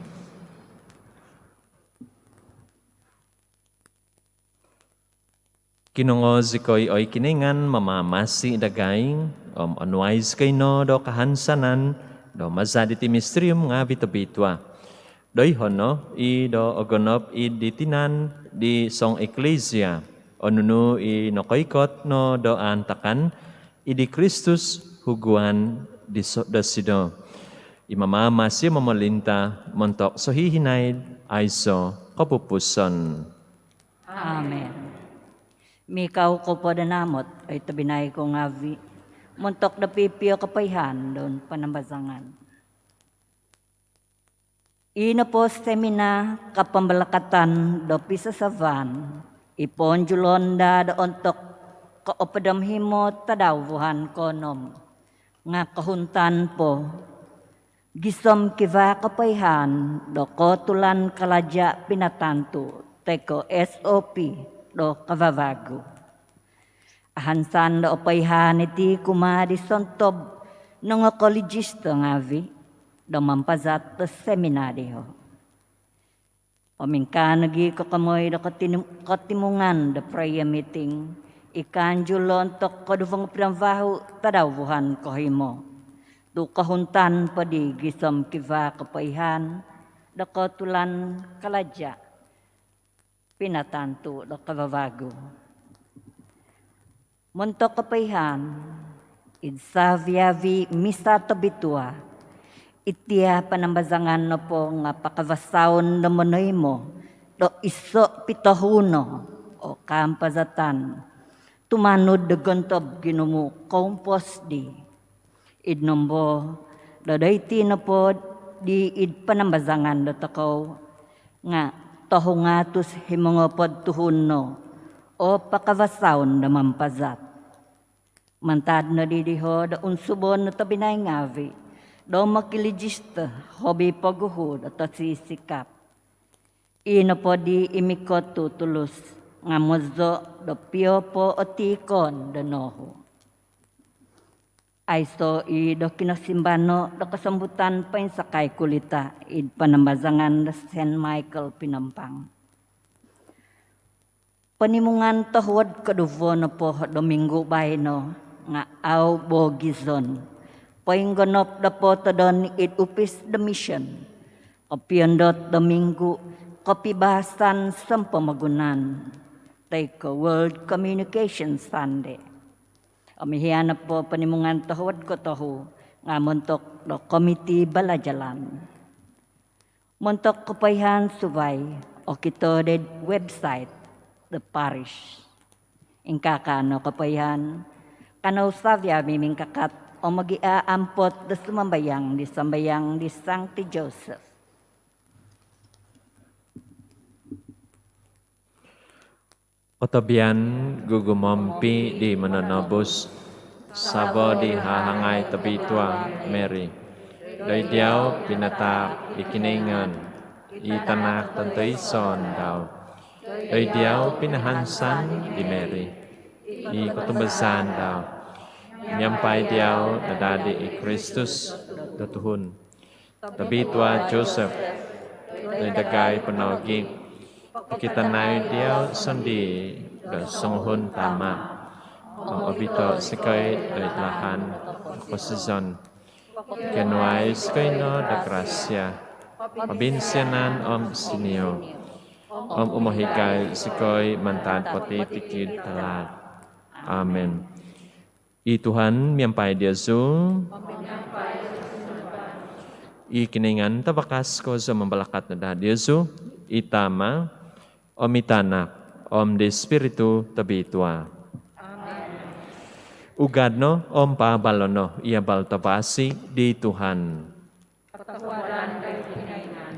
Kinongo zikoi oi Kinoingan mamamasi dagai, om onuai zikoi no do kahansanan do maza diti misterium ngaavi' tobitua. Doiho' no i do ogonop id di tinan di song Eklesia, o nunu i nokoikot no do aantakan id di Kristus huguan di so-, dosido. I mamaamasi om momolinta montok sohihinaid aiso kopupuson. Amen. Mikau kou po do namot, oi tobpinai ku ngaavi', montok do pipio kopoihaan do panambazangan. I nopo seminar kapambalakatan do pisasavaan i poonjulon daa do ontok koopod om himo tadau vuhan koonom nga' kohuntan po gisom kivaa kopoihaan do kootulan kalaja' pinatantu toi ko' S O P do kavavagu. Ahansan do opoihaan iti kumaa di sontob nongokolijista ngaavi' do mampazat do seminar diho'. Om ingkaa nogi' kokomoi do kotinu-, kotimungan do prayer meeting i kaanjul ontok koduvo ngopod om vahu tadau vuhan kohimo tu' kohuntan po di gisom kivaa kopoihaan do kootulan kalaja' pinatantu do kavavagu. Montok kopoihaan id savi-avi' misa tobitua, iti panambazangan nopo nga' pakavasaon do monoimo do iso' pitohuno o kaampazatan tumanud do gontob ginumu' koumpos di. Id nombo do doiti nopo di id panambazangan dotokou nga' tohu ngaatus himo ngopod tuhun no o pakavasaon do mampazat. Mantad nodi diho' do unsubon o tobpinai ngaavi' do mokilijista hobi poguhu do tosisikap. I nopo di i mikot tutulus nga' mozo' do pio po o tiikon do nohu. Aiso' i' do kinosimbano' do kosombutan poinsakai kulita' id panambazangan do Saint Michael Pinampang. Ponimungan tohuod koduvo nopo do minggu baino nga' au' boogizon poinggonop do pootodon id upis do mission, kopiondot do minggu kopibahasan sompomogunan toi ko' World Communication Sunday. Om ihi nopo ponimungan tohuod kotohu nga' montok do komiti balajalan. Montok kopoihaan suvai, okito doid website do parish. Ingkaa no kopoihaan, kanou savi-avi' mingkakat om mogiaampot do sumambayang di sambayang di Sangti Joseph. Otobian gugumompi' di Mononobus, savo di hahangai tobitua Mary. Doid diau pinataak di Kinoingan i Tanak tontoison dau. Doid diau pinahansan di Mary i kotumbazaan dau. Miampai diau nadadi i Kristus do tuhun. Tobitua Joseph, doid dagai po nogi' pokitanai diau sondii' do songuhun tama' om obito' zikoi doid lahan do koposizon. Kinonuai zikoi no do grasia, obinsianan om sinio, om umohigai zikoi mantad potitikid talaat. Amen. I Tuhan miampai diozu. I Kinoingan tavakas kozo mambalakat no daa diozu, i Tama, om i Tanak, om di Spiritu Tobitua. Amen. Ugad no om paabalo' no i abal tavasi di Tuhan. Kotohuadan doid Kinoingan.